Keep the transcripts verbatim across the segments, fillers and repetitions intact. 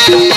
जय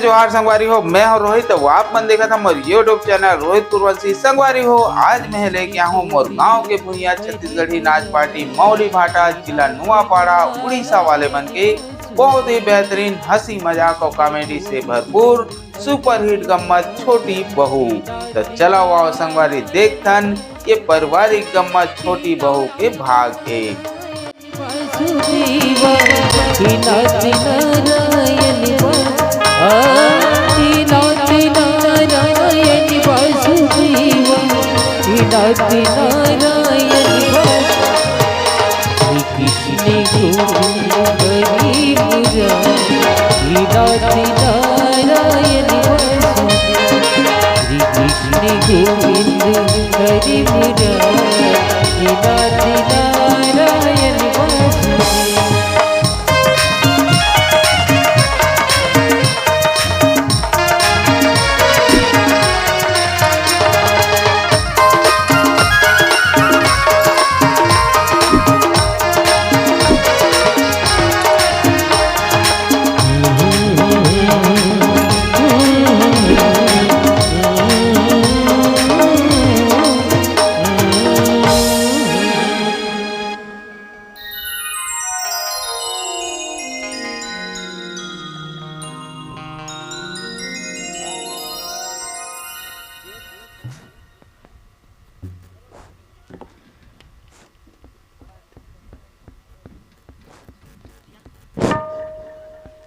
जोहार संगवारी हो, मैं हूं रोहित। तो आप मन देखत हव मोर YouTube चैनल रोहित कुरवंशी। संगवारी हो, आज मैं लेके आया हूं मोर गांव के भुइयां छत्तीसगढ़ी नाच पार्टी मौली भाटा, जिला नुआपाड़ा, उड़ीसा वाले मन के बहुत ही बेहतरीन हंसी मजाक और कॉमेडी से भरपूर सुपरहिट गम्मत छोटी बहू। तो चला आओ संगवारी, देखथन ये पारिवारिक गम्मत छोटी बहू के भाग एक। वासुदेवा, हे नाथ नारायण वा-, आ, हे नाथ नारायण वासुदेवा, हे नाथ नारायण वा-, हे कृष्ण गोविंद हरे मुरारी, हे नाथ नारायण वासुदेवा, हे कृष्ण गोविंद हरे मुरारी, हे नाथ नारायण वासुदेवा।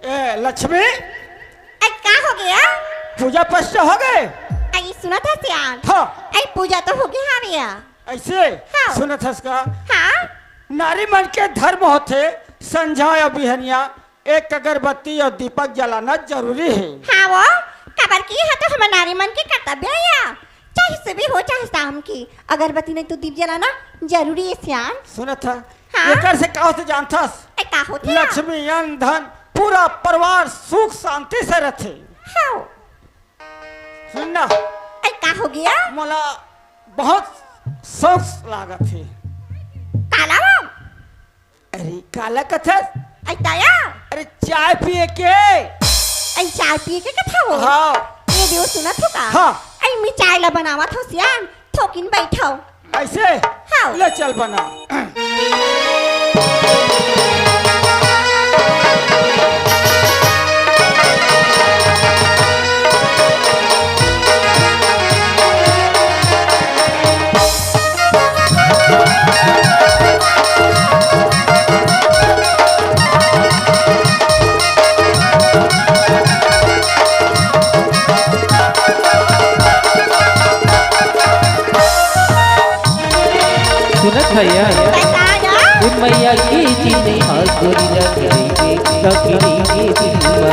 ए, लक्ष्मी, अरे, का हो गया? पूजा पाठ हो गए? अरे, सुनत हस यार। हाँ। अरे, पूजा तो हो गया भैया। ऐसे? हाँ। सुनत हस का? हाँ। नारी मन के धर्म होथे, संझा या बिहनिया एक अगरबत्ती और दीपक जलाना जरूरी है। हाँ वो, काबर कि यह तो हमर नारी मन के कर्तव्य है या। चाहे सुबह हो, चाहे शाम की, अगरबत्ती नहीं तो दीप जलाना जरूरी है सियान। सुनत ह, हाँ? एकर से का होथे जानथस? ए, का होथे? लक्ष्मी, अन्न, धन, पूरा परिवार सुख शांति से रथे। हाँ। सुन ना। ए, का हो गया? मोला बहुत शौक लागत हे। काला वो? अरे, काला कथस? अरे, ताया? अरे, चाय पिए के। अरे, चाय पिए के कथा हो? हाँ। ये देव सुनत हो का? हाँ। अरे, मैं चाय ला बनावत हो सियान, थोकिन बैठो। ऐसे? हाँ। ले चल बना। सुनत है यार? बता ना। ए मैया के चिन्हा गोरी रख रही रे, रख रही रे दिलवा।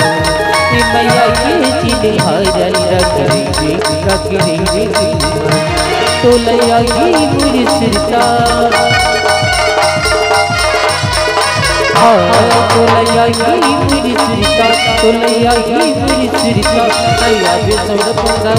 ए मैया के चिन्हा रानी रख रही रे, रख रही रे दिलवा। तोलैया की मुरसुरता। हाँ, तोलैया की मुरसुरता, तोलैया की मुरसुरता। अया बे सौरभ पंगा।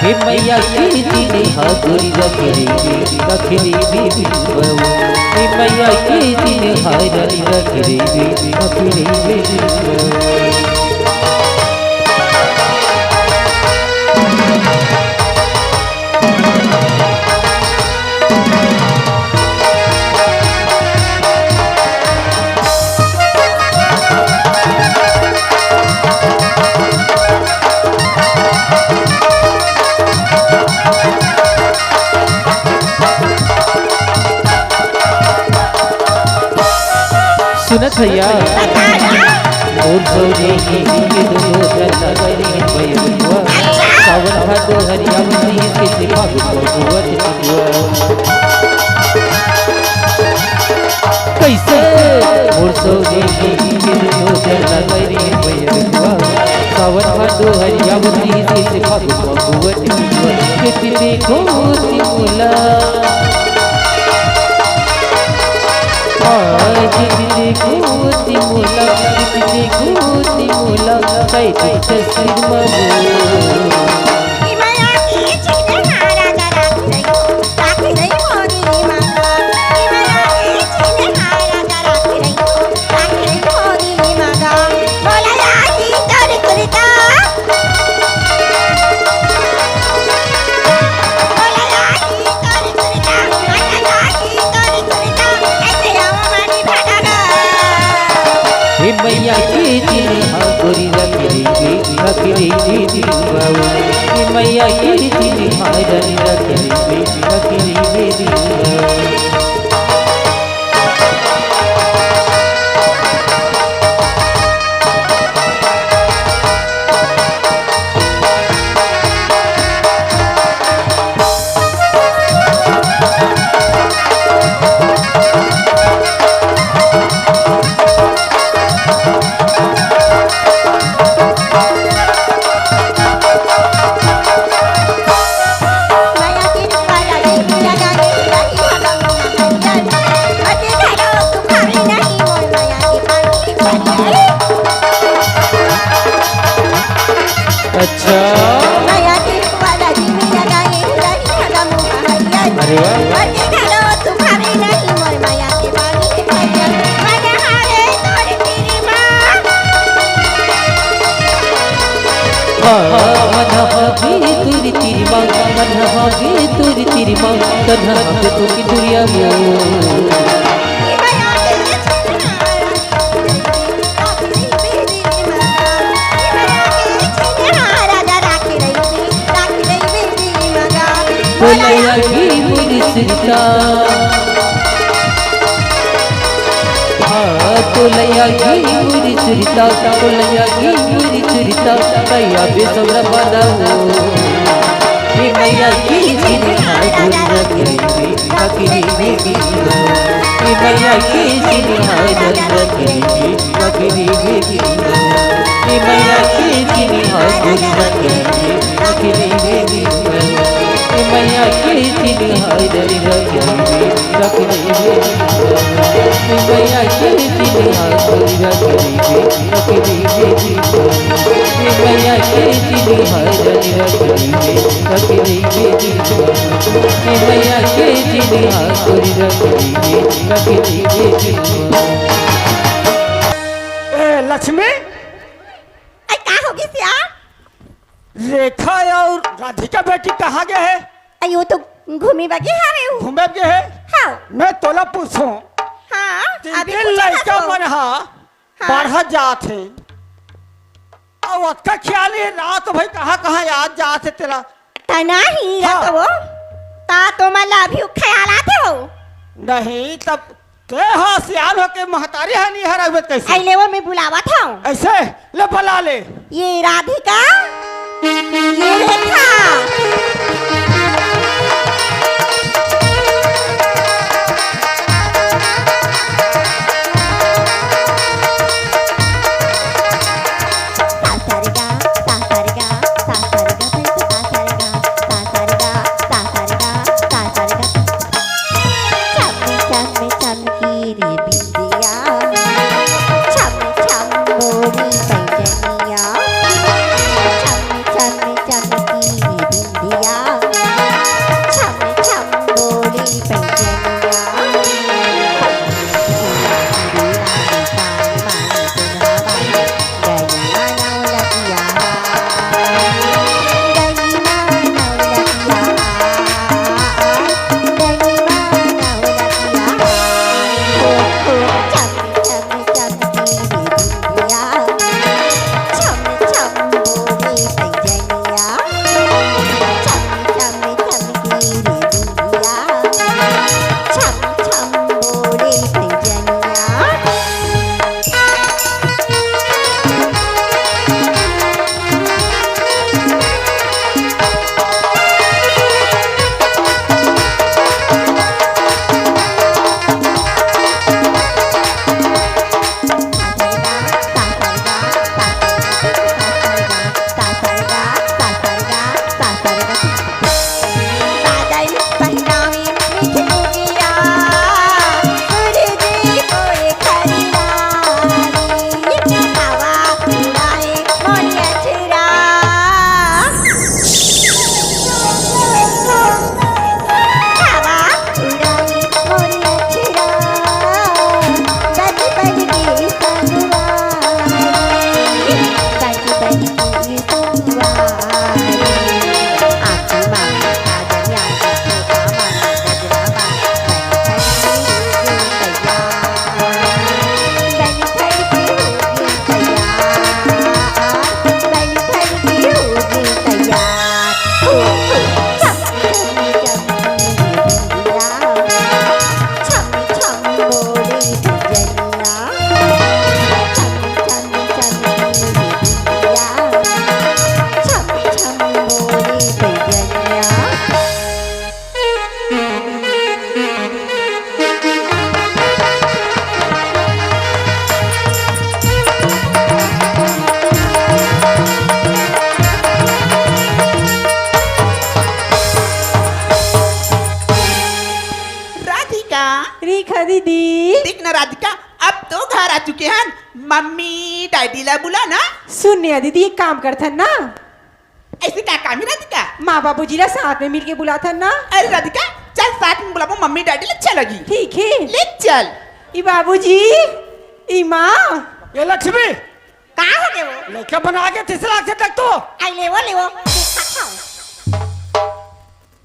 हे मैया के चिन्हा गोरी रख रे, रख रे रे दिलवा। हे मैया के चिन्हा रानी रख रे, रख रे रे दिलवा। सुनत भैया, मोर भौजी के दोनों जन लगनी बैठुआ, सावन भादो हरिया में तीज के सिपा गुरुआ चितुआ। सोने की किरणों जल लगाई रे मैया बिटुआ। सावन भादो हरियावती से फागुन महुआ टिकुआ। कित देखो तिमुला। आज कित देखो तिमुला, कित देखो तिमुला। कई तस्वीर मगो। हे मैया के चिन्हा गोरी रख रहिबे, रख रहिबे दिलवा। हे मैया के चिन्हा रानी रख रहिबे, रख रहिबे दिलवा। अच्छा। अरे वाह। हाँ, मन हवे तोर तिरमा, मन हवे तोर तिरमा, तन हवे तो की दुरिया मो। बोलया की मुरी सुरता। हाँ, बोलया की मुरी सुरता, बोलया की मुरी सुरता, कया बे सौरा बादा हो। हे मैया के चिन्हा गोरी रख रहिबे, रख रहिबे दिलवा। हे मैया के चिन्हा गोरी रख रहिबे, रख रहिबे दिलवा। हे मैया के चिन्हा गोरी रख रहिबे, रख रहिबे दिलवा। हे मैया के चिन्हा गोरी रख रहिबे, रख रहिबे दिलवा। हे मैया के चिन्हा गोरी रख रहिबे, रख रहिबे दिलवा। हे मैया के चिन्हा गोरी रख रहिबे, रख रहिबे दिलवा। हे मैया के चिन्हा गोरी रख रहिबे, रख रहिबे दिलवा। ए, लक्ष्मी। अई, का होगे सियान? रेखा अउ राधिका बेटी कहाँ गे हे? अई, वो तो घूमे बर गे हवे वो। घूमे बर गे हे? हाँ। मैं तोला पूछूं। हाँ, तीन अभी दिन पूछे लइका हस वो। मन हा हाँ। बाढ़त जात हे। अउ अतका खियाल हे रात भई कहाँ कहाँ याद जात हे तेला। तना ही हाँ। रत वो। ता तो मन ला अभी खयाल आथे वो। नहीं, तब ते हा सियान होके महतारी हा नइ हरय कइसे? अई ले वो मैं बुलावत हूँ। अइसे? ले बुला ले। ये राधिका, ये रेखा। छम छम चमकी रे बिंदिया, छम छम मोरी पैजनिया। छम छम चमकी रे बिंदिया, दिखा दीदी। देख ना राधिका, अब तो घर आ चुके हन। मम्मी डैडी ला बुला ना। सुन ना दीदी, एक काम करथन ना। ऐसे का काम हे राधिका? माँ बाबूजी ला साथ में मिलके बुलाथन ना। अरे राधिका, चल साथ में बुलाबो मम्मी डैडी ला, अच्छा लगही। ठीक हे। ले चल। ई बाबूजी, ई माँ। ए लक्ष्मी, का हो गे वो? लइका बना के तीसरा से तक तो। आई ले वो, ले वो। देखा था।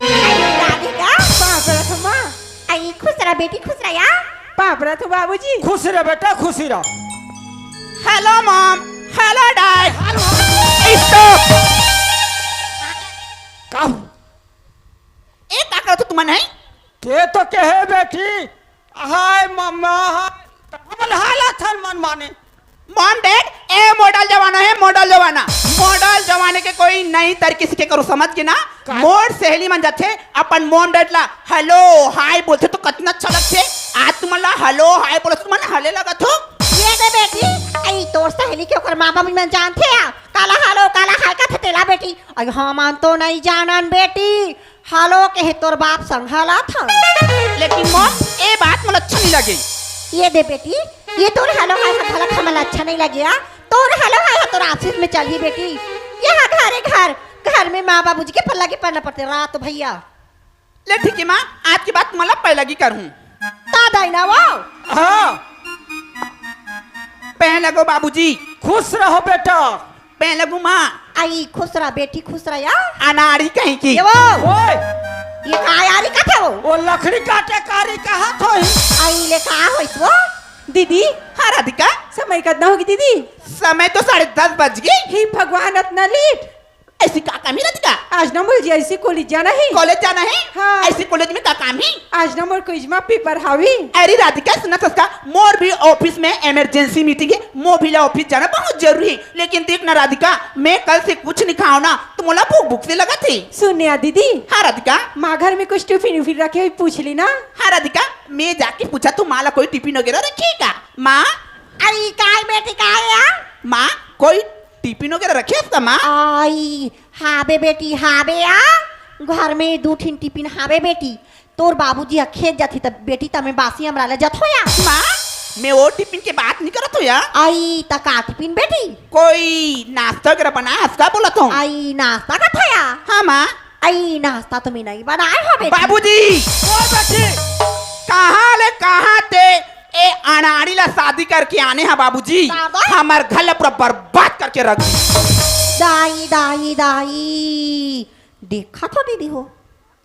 आई राधिका। बाप रे माँ। आई खुश रह बेटी, खुश रह या। बाप रे तो बाबूजी। खुश रह बेटा, खुशी रह। Hello mom, hello dad। Stop। का? ए का करत हो तुमन है? ते तो कहे बेटी, हाय मम्मा, हाय। हमन हालत हन मन माने। मॉम डैड, ए मॉडल जमाना हे, मॉडल जमाना। मॉडल जमाने के कोई नई तरीके सीखे करो, समझ गे ना? का? मोर सहेली मन जाथे, अपन मॉम डैड ला हेलो हाय बोलथे तो कतना अच्छा लगथे। आज तुमन ला हेलो हाय बोलत तुमन हले लगत हो। ये दे बेटी, आई तोर सहेली के ओकर माँ बाबू मन जानथे या? काला हेलो, काला हाय कथे तेला बेटी। आई हमन तो नइ जानन बेटी। हेलो कहे तोर बाप संग हलाथन। लेकिन मॉम, ए बात मोला अच्छा नइ लगे। ये दे बेटी, ये तोर हेलो हाय ह घलक हमला अच्छा नइ लगे आ। तोर हेलो हाय ह तोर ऑफिस में चलही बेटी। यहाँ घरे घर, घर में माँ बाबूजी के पल्ला के पड़ना पड़थे रात भैया। ले ठीक हे माँ, आज के बाद मोला पैलगी करहूँ। ता दाई ना वो। हाँ। पैर लगो बाबूजी। खुश रहो बेटा। पैर लगो माँ। आई खुश रह बेटी, खुश रह या। अनाड़ी कहीं की। ये वो। ओए। ये का यारी कथे वो? वो लकड़ी काटे कारी कहा थोई। आई ले का होइस वो? दीदी। हाँ राधिका। समय कतना होगे दीदी? समय तो साढ़े दस बज गे। हे भगवान, अतना लेट। ऐसी का काम हे राधिका? आज ना मोर जी ऐसी कॉलेज जाना हे। कॉलेज जाना हे? हाँ। ऐसी कॉलेज में का काम हे? आज ना मोर क्विज में पेपर हावी। अरे राधिका, सुनत हस का, मोर भी ऑफिस में इमरजेंसी मीटिंग हे, मोर भी ला ऑफिस जाना बहुत जरूरी हे। लेकिन देख ना राधिका, मैं कल से कुछ नइ खाव ना, तो मोला भूख भूख से लगत हे। सुन ना दीदी। हाँ राधिका। माँ घर में कुछ टिफिन उफिन रखे होही, पूछ ले ना। हाँ राधिका, मैं जाके पूछा तो माँ ला कोई टिफिन वगैरह रखे हे का? माँ। अरे काय बेटी, काय या? माँ, कोई टिफिन वगैरह रखे हस का माँ? आई, हाबे बेटी, हाबे या। घर में दू ठिन टिफिन हाबे बेटी। तोर बाबूजी ह खेत जाथे त बेटी तमे बासी अमरा ले जथो या। माँ, मैं वो टिफिन के बात नइ करत हों या। आई, त का टिफिन बेटी? कोई नाश्ता वगैरह बनाए हस का बोलत हों। आई, नाश्ता कथो या? हाँ माँ। आई, नाश्ता तो मैं नइ बनाए हों बेटी। बाबूजी! ओ बेटी! कहाँ ले कहाँ ते ए अनाड़ी ला शादी करके आने हा बाबूजी, दादा। हमर घर ला पूरा बर्बाद करके रख दी। दाई, दाई, दाई, देखा तो दीदी हो,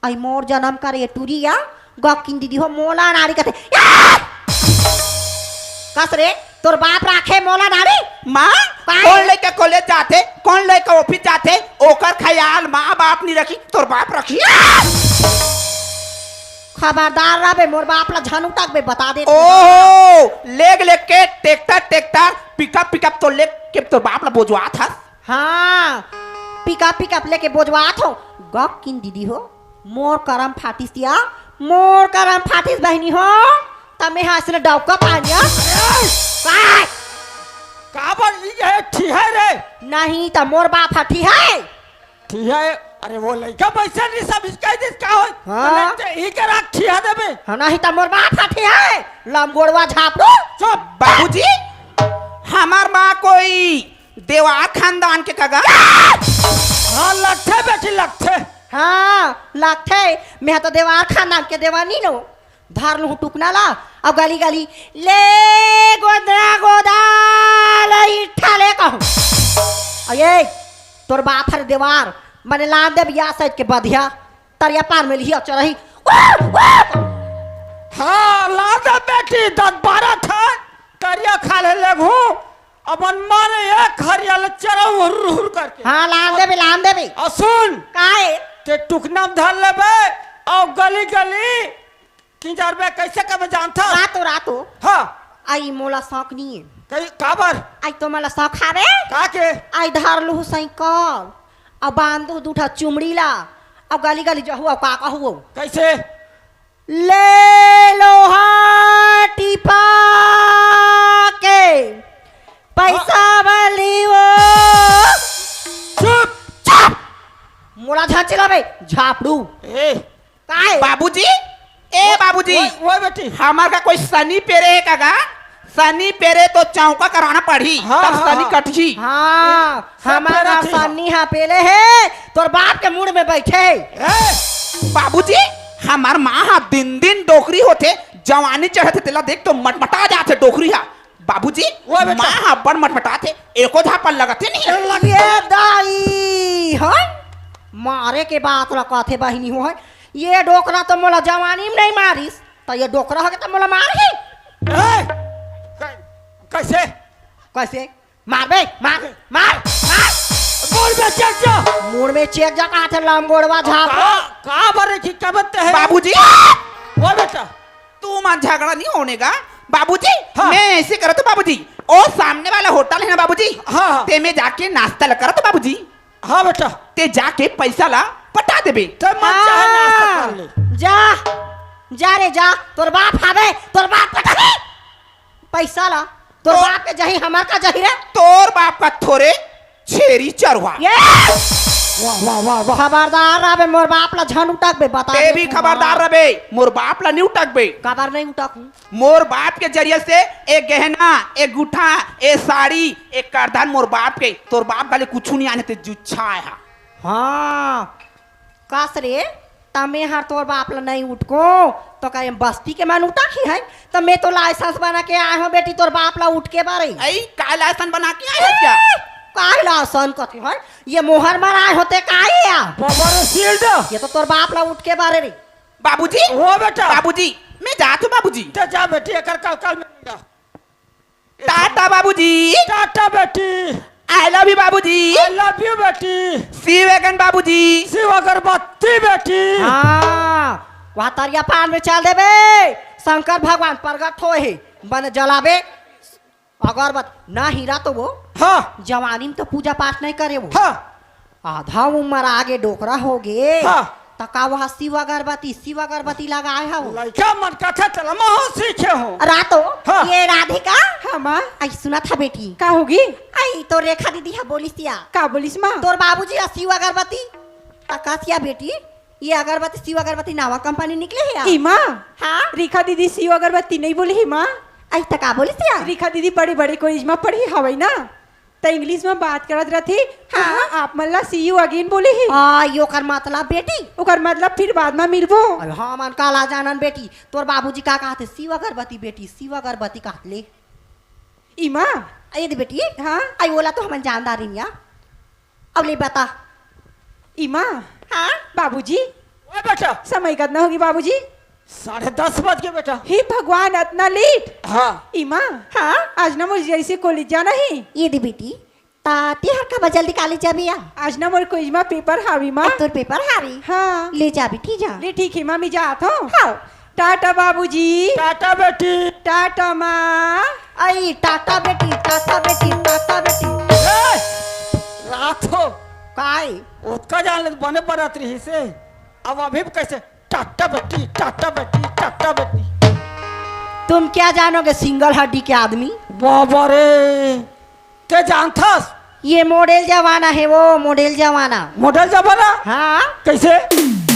आई मोर जनम करे टूरी या, गकिन दीदी हो, मोला अनाड़ी कथे। या! कस रे, तोर बाप राखे मोला अनाड़ी? माँ, का? कोन लइका कॉलेज जाथे, कोन लइका ऑफिस जाथे, ओकर ख्याल माँ बाप नइ रखी, तोर बाप रखी। या! खबरदार रह बे, मोर बाप ला झन उटक बे, बता दे। ओहो, लेग लेग के ट्रैक्टर ट्रैक्टर, पिकअप पिकअप तो लेग के तोर बाप ला बोजवात हस। हाँ, पिकअप पिकअप लेके बोजवात हों। गकिन दीदी हो, मोर करम फाटिस या, मोर करम फाटिस बहिनी हो, तमे हा अइसने डौका पानिया। काय? काबर ई हे, ठीक हे रे? नहीं त मोर बाप हा ठीक हे। ठीक हे, अरे वो लइका वइसे नइ समझ के दिस का होय? हाँ। अरे ते ई के राख ठीक हे देबे। हाँ, नहीं त मोर बाप हा ठीक हे, लमगोड़वा झापड़ू। चुप। बाबूजी, हमर माँ कोई देवार खानदान के कगा। हाँ, लगथे बेटी, लगथे। हाँ, लगथे। मैं तो देवार खानदान के देवानी नो। धर लूँ टुकना ला, अउ गली गली, "ले गोदरा गोदा, ले इठा ले," कहूँ। अये, तोर बाप हर देवार, मने लान दे बिया सज के बधिया, तरिया पार में लिही अउ चरही। हाँ, लान दे बेटी, दस बारह ठन, तरिया खा ले लेगहूँ। अपन मन एक हरिया ले चरहूँ हुर हुर करके। हाँ, लान देबे, लान देबे। अउ सुन। काय? ते टुकना में धर लेबे, अउ गली गली किंजरबे, कइसे कबे जानथस? रातो, रातो। हाँ। आई मोला शौक नइ हे। कई, काबर? आई तो मोला शौक हावे। का के? आई धर लूँ साइकिल, अउ बांध दू ठा चुमड़ी ला, अउ गली गली जहूँ, अउ का कहूँ? कइसे? ले लोहा टिपा के पैसा बली वो। चुप, चुप। मोला झन चिल्लाबे, झापड़ू। ए, काय? बाबूजी, ए बाबूजी, ओए, ओए बेटी। हमर का कोई सनी पेरे हे का गा? सनी पेरे तो चौका करवाना पड़ही, हाँ, तब हाँ, सनी हाँ। कटही। हाँ, सब हमर पेरा ना थी। सनी हा पेले हे, तोर बाप के मुड़ में बैठे। ए! बाबूजी, हमर माँ हा दिन दिन डोकरी होथे, जवानी चढ़थे तेला देख तो मटमटा जाथे डोकरी हा। बाबूजी, ओए बेटा। माँ हा अब्बड़ मटमटाथे, एको झापड़ लगथे नहीं। ए लगे दाई, हन? मारे के बात ला कथे बहिनी हो, हन? ये डोकरा तो मोला जवानी में नहीं मारिस, त ये डोकरा होगे त मोला मारही। ए! कै-, कैसे? कैसे? मार बे, मार, मार, मार। बोल बे, चल जा। मुड़ में चेक जा कहा थे लंगोड़वा झाप। का, का बरे की कबत है? बाबूजी। बोल बेटा। तू मन झगड़ा नहीं होने का। बाबूजी, हाँ। मैं ऐसे करत हूँ बाबूजी। ओ सामने वाला होटल है ना बाबूजी? हाँ, हाँ। ते में जाके नाश्ता ल करत हूँ बाबूजी। हाँ बेटा। ते जाके पैसा ला पटा देबे। ते मन चाहे नाश्ता हाँ। कर ले। जा, जा रे जा, तोर बाप हावे, तोर बाप पटाही। पैसा ला, तोर तो बाप के जही, हमर का जही रे। तोर बाप का थोरे छेरी चरवा। ये! वाह, वाह, वाह, वाह। खबरदार रहबे, मोर बाप ला झन उटकबे, बता ते दे भी तू, खबरदार हाँ। रहबे, मोर बाप ला नहीं उटकबे। काबर नहीं उटकूं? मोर बाप के जरिए से एक गहना, एक गुठा, एक साड़ी, एक करधन मोर बाप के, तोर बाप गले कुछु नहीं आने ते जुच्छा आय हा। हाँ, कस रे, त मेंहर तोर बाप ल नइ उटकों, त का एम बस्ती के मन उटकही हँय? त में तो लाइसेंस बना के आय हों बेटी, तोर बाप ल उटके बर। अई, का लाइसेंस बना के आय हस का? ए, का लाइसेंस कथे हँय? ये मोहर मराय होते का ये या? बाबा रे, सील दे। ये तो तोर बाप ल उटके बर रे। बाबूजी, ओ बेटा। बाबूजी, मैं जात हूँ बाबूजी। जा, जा बेटी, एकर कल, कल मिलेगा। टाटा बाबूजी। टाटा बेटी। I love you बाबूजी। I love you बेटी। शिव वैगन बाबूजी। शिव अगरबत्ती बेटी। हाँ, वहाँ तरिया पार में चल देबे, शंकर भगवान प्रगट होय हे, बन जलाबे अगरबत्ती। ना हीरा तो वो हाँ। जवानी में तो पूजा पाठ नहीं करे वो। हाँ। आधा उमर आगे डोकरा होगे। हाँ। त का वहाँ शिव अगरबत्ती, शिव अगरबत्ती लगाय हव? लइका मन कथे तेला महूँ सीखे हों। रातो, हाँ। ये राधिका। हाँ, माँ। अई, सुनत हा बेटी। का होगे? अई, तोर रेखा दीदी हा बोलिस या। का बोलिस, माँ? तोर बाबूजी हा शिव अगरबत्ती। त कस या बेटी, ये अगरबत्ती, शिव अगरबत्ती नावा कंपनी निकले हे या? ई माँ? हाँ? रेखा दीदी शिव अगरबत्ती नहीं बोले हे, माँ। अई, त का बोलिस या? रेखा दीदी बड़े-बड़े कॉलेज में पढ़े हवय ना। त English म बात करत रथे, हाँ। हाँ, आप मन ला see you again बोले हे। आ, ये ओकर मतलब बेटी? ओकर मतलब फिर बाद म मिलबो। अरे हाँ, मन काला जानन बेटी, तोर बाबूजी का कहथे, शिव अगरबत्ती बेटी, शिव अगरबत्ती कहत ले। इमा। अये दे बेटी। हाँ। अई ओला तो हमन जानदार ही या। अब ले बता। इमा। हाँ? बाबूजी। ओए बेटा। समय कतना होगे बाबूजी? साढ़े दस बज गे बेटा। हे भगवान, अतना लेट? हाँ। इमा। हाँ? आज ना मोर जैसे कॉलेज जाना हे। ये दे बेटी, ता ते हर काबर जल्दी कॉलेज जाबे या? आज ना मोर कॉलेज मा पेपर हावे माँ। अब तोर पेपर हावे? हाँ। ले जा बेटी जा। ले ठीक हे माँ, मैं जात हों। हाँ। टाटा बाबूजी। टाटा बेटी। टाटा माँ। अई टाटा बेटी, टाटा बेटी, टाटा बेटी। ए, रात हो। काय? ओतका जान ले बने परत रहिसे। अब अभी भी कैसे टाटा बेटी, टाटा बेटी, टाटा बेटी। तुम क्या जानोगे सिंगल हड्डी के आदमी? बाबा रे, ते जानथस? ये मॉडल जमाना हे वो, मॉडल जमाना। मॉडल जमाना? हाँ। कैसे?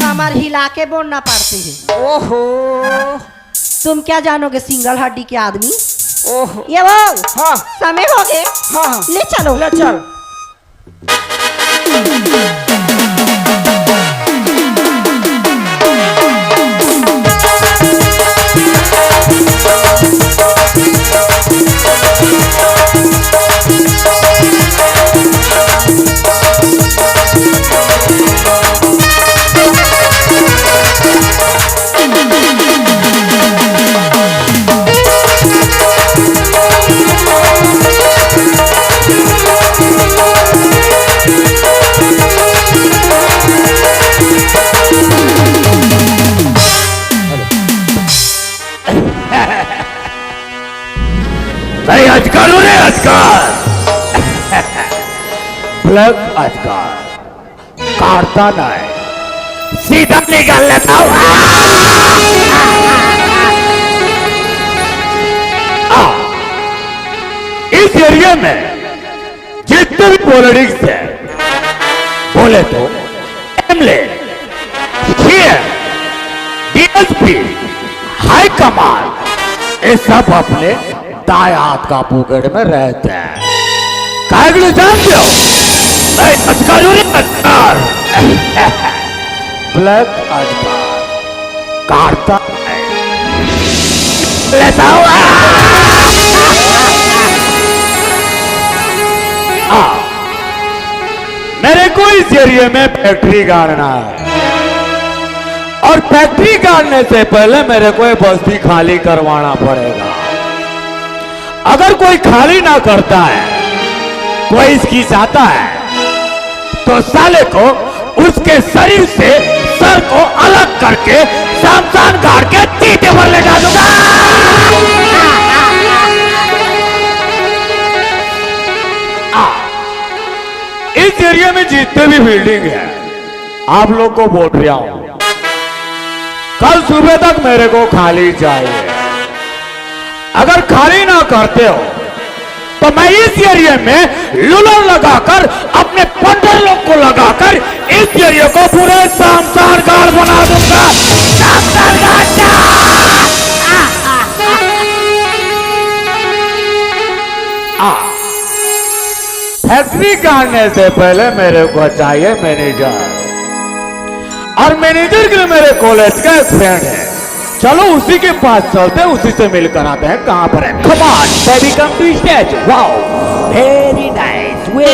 कमर हिला के बोलना पड़ती है। ओहो। तुम क्या जानोगे सिंगल हड्डी के आदमी? ओहो। ये वो, हाँ। समय होगे। हाँ, हाँ। ले चलो। ले चल। नहीं, अजगर रे, अजगर। ब्लैक अजगर। काटता नहीं, सीधा निकाल लेता हूँ। आ, इस एरिया में जितने भी पॉलिटिक्स है, बोले तो MLA, CM, SP, high command, ये सब अपने दायाद का पॉकेट में रहते हैं। काहे के लिए जानते हो? मैं अजगर हूँ, अजगर। ब्लैक अजगर। काटता है। लेता हूँ। आ, मेरे को इस एरिया में फैक्ट्री गाड़ना है। और फैक्ट्री गाड़ने से पहले मेरे को ये बस्ती खाली करवाना पड़ेगा। अगर कोई खाली ना करता है, कोई इसकी जाता है, तो साले को उसके शरीर से सर को अलग करके शमशान घाट के चीते पर ले जा दूंगा। आ, इस एरिया में जितने भी बिल्डिंग है, आप लोग को बोल रहा हूं, कल सुबह तक मेरे को खाली चाहिए। अगर खाली ना करते हो, तो मैं इस एरिया में लूलर लगाकर, अपने पंडर लोग को लगाकर इस एरिया को पूरे शमशान घाट बना दूंगा। शमशान घाट। आ, फैक्ट्री काटने से पहले मेरे को चाहिए मैनेजर, और मैनेजर के लिए मेरे कॉलेज का एक फ्रेंड है। चलो उसी के पास चलते हैं, उसी से मिलकर आते हैं कहाँ पर है। Come on baby, come to stage. Wow, very nice way.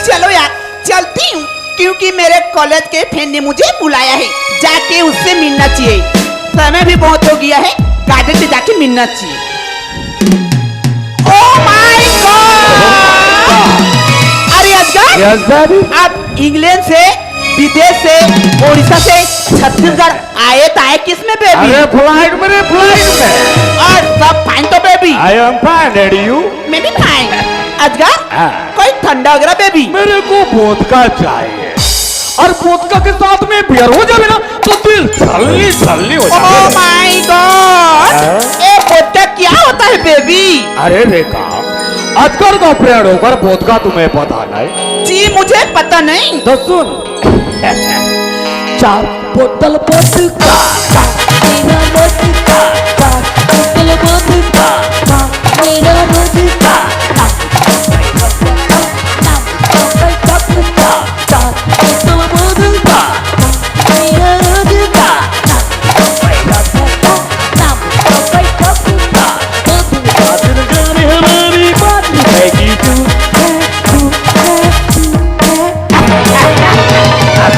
चलो यार, चलती हूँ, क्योंकि मेरे कॉलेज के फ्रेंड ने मुझे बुलाया है, जाके उससे मिलना चाहिए। समय भी बहुत हो गया है, गार्डन पे जाके मिलना चाहिए। Oh my God! अरे अजगर, यस बेबी। आप इंग्लैंड से, विदेश से, उड़ीसा से छत्तीसगढ़ आए तो आए किस में बेबी? अरे फ्लाइट में रे, फ्लाइट में। और सब फाइन तो baby? I am fine and you? मैं भी फाइन। अजगर, हाँ। कोई ठंडा वगैरह बेबी? मेरे को वोदका चाहिए। और वोदका के साथ में बियर हो जावे ना, तो दिल छलनी छलनी हो जावे। Oh my God! हाँ? ये वोदका क्या होता है बेबी? अरे रेखा, अजगर का फ्रेंड होकर वोदका तुम्हें पता नहीं? जी, मुझे पता नहीं। तो सुन, चार बोतल वोदका, मेरा वोदका, चार बोतल वोदका, मेरा वोदका।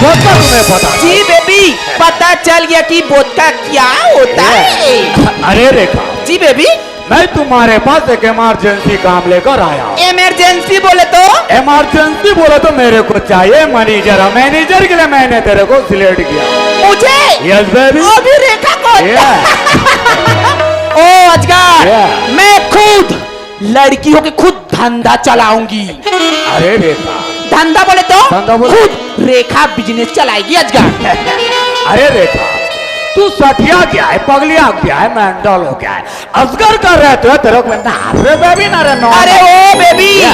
वोदका तुम्हें पता? जी बेबी, पता चल गया कि वोदका क्या होता है। अरे रेखा। जी बेबी। मैं तुम्हारे पास एक इमरजेंसी काम लेकर आया हूँ। इमरजेंसी बोले तो? इमरजेंसी बोले तो मेरे को चाहिए मैनेजर। मैनेजर के लिए मैंने तेरे को सिलेक्ट किया। मुझे? Yes baby. वो भी रेखा को? Yeah। ओ अजगर, yeah। मैं खुद लड़की होके खुद धंधा चलाऊंगी। अरे रेखा। धंधा बोले तो? धंधा बोले। खुद रेखा बिजनेस चलाएगी अजगर। अरे रेखा, तू सठिया गया है, पगलिया गया है, मेंटल हो गया है। अजगर कर रहे थे तेरे को ना रे बेबी, ना रे नो। अरे ओ बेबी, या।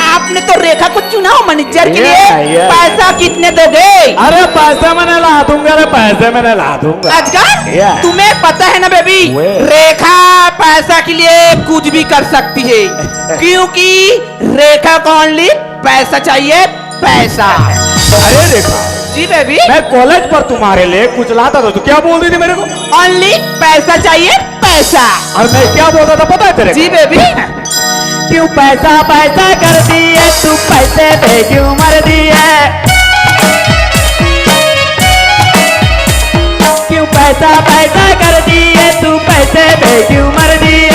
आपने तो रेखा को चुना हो मैनेजर के या, लिए। या। पैसा कितने दोगे? अरे पैसे मैंने ला दूंगा रे, पैसे मैंने ला दूंगा। अजगर, या। तुम्हें पता है ना बेबी, वे। रेखा पैसा के लिए कुछ भी कर सकती है, क्योंकि रेखा को ओनली पैसा चाहिए, पैसा। अरे रेखा, जी बेबी। मैं कॉलेज पर तुम्हारे लिए कुछ लाता था, तो क्या बोल रही थी मेरे को? ओनली पैसा चाहिए, पैसा। और मैं क्या बोलता था पता है तेरे को? जी बेबी। क्यों पैसा पैसा कर दिए तू, पैसे पे क्यों मर दिए? क्यों पैसा पैसा कर दिए तू, पैसे पे क्यों मर दिए?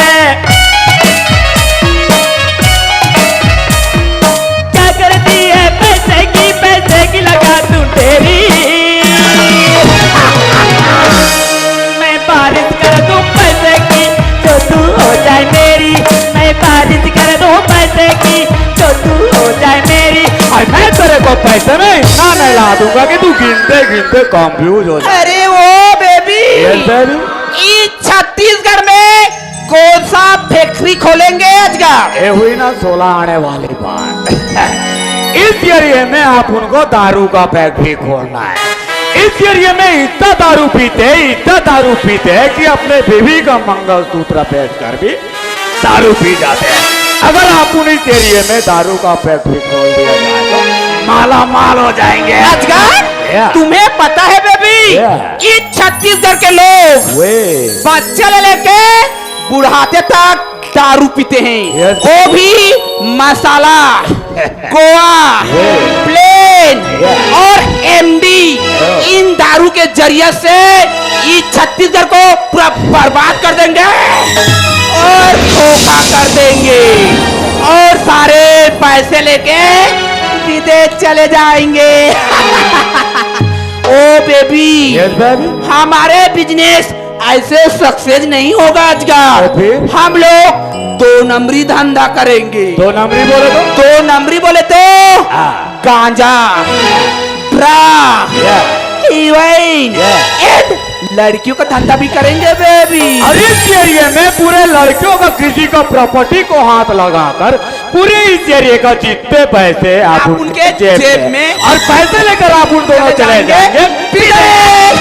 क्या करती है पैसे की, पैसे की लगा तू ढेरी। मैं बारिश कर दूंगा कि तू गिनते गिनते कंफ्यूज हो जाए। अरे ओ बेबी, यस बेबी। इस छत्तीसगढ़ में कौन सा फैक्ट्री खोलेंगे अजगर? ये हुई ना सोलह आने वाली बात। इस एरिया में आप उनको दारू का फैक्ट्री खोलना है। इस एरिया में इतना दारू पीते हैं, इतना दारू पीते हैं कि अपने बीवी का मंगलसूत्र बेचकर भी दारू पी जाते हैं। अगर आप उन इस एरिया में दारू का फैक्ट्री खोल दिया जाए तो माला माल हो जाएंगे। अजगर, या। तुम्हें पता है बेबी, या। कि छत्तीसगढ़ के लोग वे। बच्चे ले लेके बुढ़ाते तक दारू पीते हैं, यस। वो भी मसाला, गोवा, यस। प्लेन यस। और एमडी। यस। इन दारू के जरिए से इस छत्तीसगढ़ को पूरा बर्बाद कर देंगे और धोखा कर देंगे और सारे पैसे लेके विदेश चले जाएंगे। ओ बेबी, यस बेबी। हमारे बिजनेस ऐसे सक्सेस नहीं होगा अजगर। तो फिर? हम लोग दो नंबरी धंधा करेंगे। दो नंबरी बोले तो? दो नंबरी बोले तो हाँ। गांजा, ड्रग, या। हीरोइन या। एंड लड़कियों का धंधा भी करेंगे बेबी। और इस एरिया में पूरे लड़कियों का किसी का प्रॉपर्टी को हाथ लगाकर पूरे इस एरिया का जितने पैसे आप आप उनके उनके जेब जेब में में और पैसे लेकर आप उन दोनों चले चले जाएंगे जाएंगे विदेश।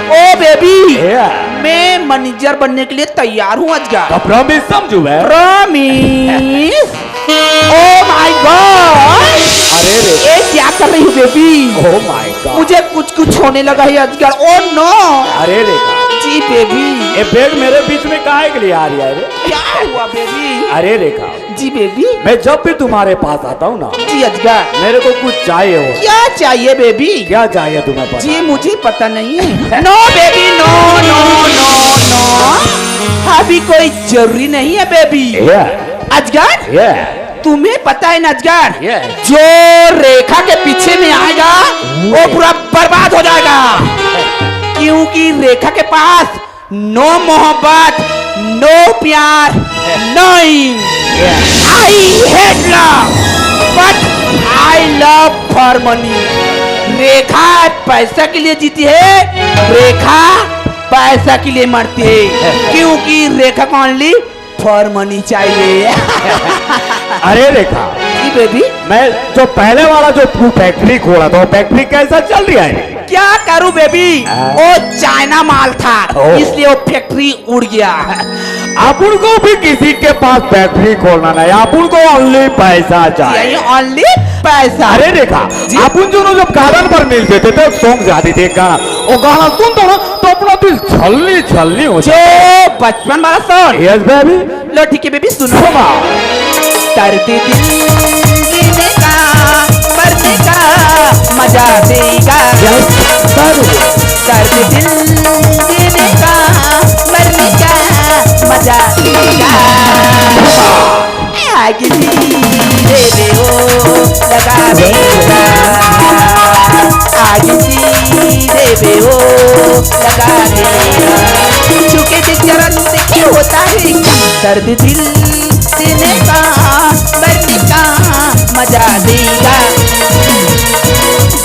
ओ बेबी, या। मैं मैनेजर बनने के लिए तैयार हूँ अजगर। तो प्रॉमिस समझू मैं। प्रॉमिस। ओ माय गॉड, अरे रे। ये क्या कर रही हो बेबी? Oh my God. मुझे कुछ कुछ होने लगा है अजगर। Oh no. अरे रेखा। जी बेबी। ये बेड मेरे बीच में काहे के लिए आ रही है रे? क्या हुआ बेबी? अरे रेखा। जी बेबी। मैं जब भी तुम्हारे पास आता हूँ ना, जी अजगर। मेरे को कुछ चाहिए हो। क्या चाहिए बेबी? क्या चाहिए तुम्हें पता? जी मुझे पता नहीं है। नो बेबी, नो, नो, नो, नो। अभी कोई जरूरी नहीं है बेबी। या। अजगर, या। तुम्हें पता है ना अजगर, या। जो रेखा के पीछे में आएगा वो पूरा बर्बाद हो जाएगा, क्योंकि रेखा के पास no मोहब्बत, no प्यार, नहीं। I hate love, but I love for money। रेखा पैसा के लिए जीती है, रेखा पैसा के लिए मरती है, क्योंकि रेखा को only for money चाहिए। अरे रेखा, जी बेबी। मैं जो पहले वाला जो तू फैक्ट्री खोला था, वो फैक्ट्री कैसा चल रहा है? क्या करूं बेबी, हाँ। वो चाइना माल था, ओ। इसलिए वो फैक्ट्री उड़ गया। अपन को भी किसी के पास फैक्ट्री खोलना नहीं, अपन को only पैसा चाहिए। यही only पैसा। अरे रेखा, जी। अपन दोनों जब गार्डन पर मिलते थे तो एक सॉन्ग जाती थी, एक गाना, वो गाना सुनता ना तो अपना दिल छलनी छलनी हो जाता। जो बचपन वाला सॉन्ग। Yes baby. लो ठीक है बेबी, सुनो। सुनो। दर्द दिल जीने का, मरने का मजा देगा। यस, जरूर। दर्द दिल जीने का, मरने का मजा देगा। आग धीरे में वो लगा देगा। आग धीरे में वो लगा देगा। छू के देख जरा, तू देखे होता है क्या? दर्द दिल देने का, मरने का मजा देगा।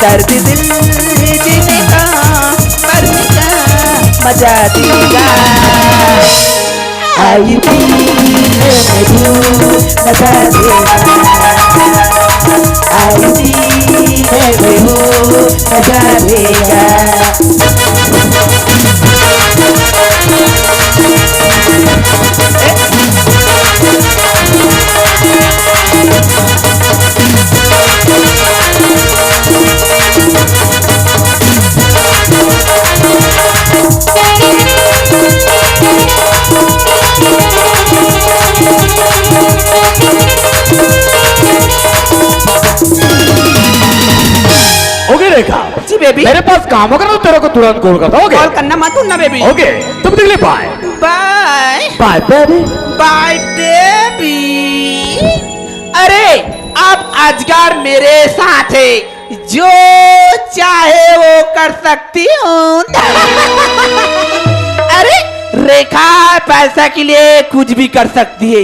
दर्द दिल देने का, मरने का मजा देगा। आई भी है तू मजा देगा। आई भी है तू मजा देगा। ओके रेखा, जी बेबी। मेरे पास काम होगा ना, तो तेरे को तुरंत कॉल करता हूँ, ओके? कॉल करना मत भूलना बेबी। ओके, तब तक के लिए बाय। बाय। बाय बेबी। बाय बेबी। अरे, अब अजगर मेरे साथ है, जो चाहे वो कर सकती हूँ। अरे, रेखा पैसा के लिए कुछ भी कर सकती है।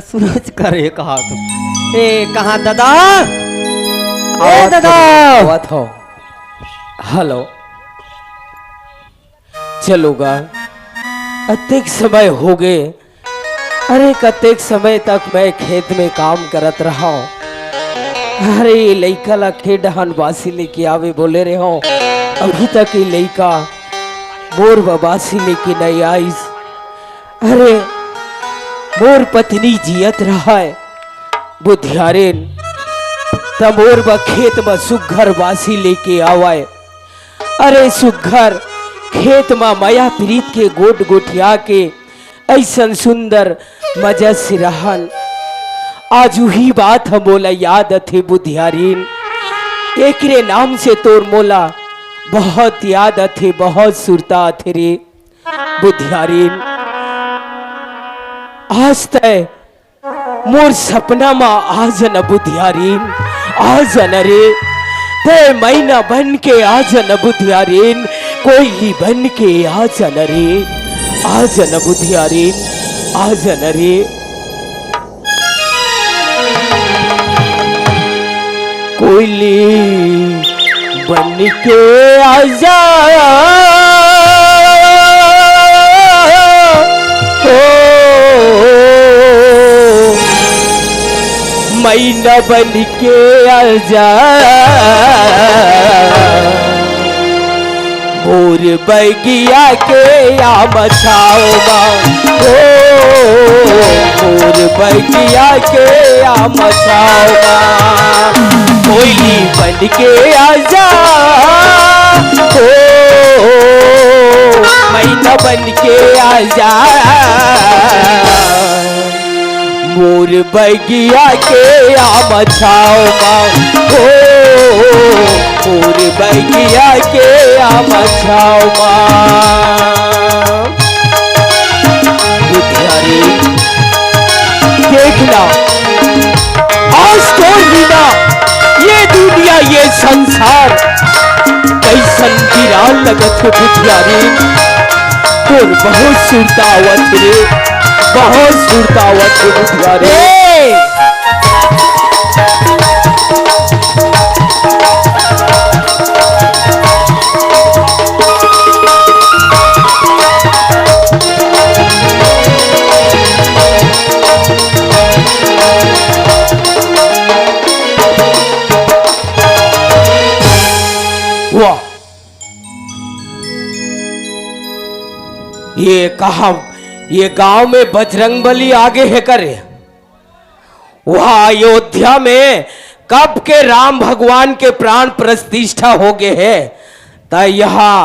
सूरज करे कहा तू। ए, कहाँ दादा? ए, आवत दादा। हो, आवत हो। हेलो। चलो गा, अतेक समय हो गए। अरे, कतेक समय तक मैं खेत में काम करत रहा हूँ। अरे, ये लइका ला खेत डहन बासी लेके आवे बोले रहे हो, अभी तक ये लइका मोर बर बासी लेके नहीं आइस। अरे, मोर पत्नी जियत रहय बुधियारिन, त मोर बर खेत म सुग्घर बासी लेके आवय। अरे सुग्घर खेत म मया प्रीत के गोठ गोठिया के अइसन सुंदर मजा से रहन। आज उही बात ह मोला याद आथे बुधियारिन, एकरे नाम से तोर मोला बहुत याद आथे, बहुत सुरता आथे रे बुधियारिन। आज तय मोर सपना म आ जा न बुधियारिन, आ जा न रे। तय मैना बन के आ जा न बुधियारिन, कोयली बन के आ जा न रे, आ जा न बुधियारिन, आ जा न रे। कोयली बन के आजा, ओ मैना बन के आजा, मोर बगिया के आम छाँव मा, ओ मोर बगिया के आम छाँव मा, कोयली बन के आजा, ओ मैना बन के आजा, मोर बगिया के आम छाँव मा, ओ मोर बगिया के आम छाँव मा। बुधिया रे, देखना, आज तोर बिना ये दुनिया, ये संसार कइसन वीरान लगत हे बुधिया रे। तोर बहुत सुरता आवत हे रे, बहुत सुरता आवत हे बुधिया रे। ए! वाह, ये कहा, ये गांव में बजरंग बली आगे हे करे? वह अयोध्या में कब के राम भगवान के प्राण प्रतिष्ठा हो गए हे, त यहाँ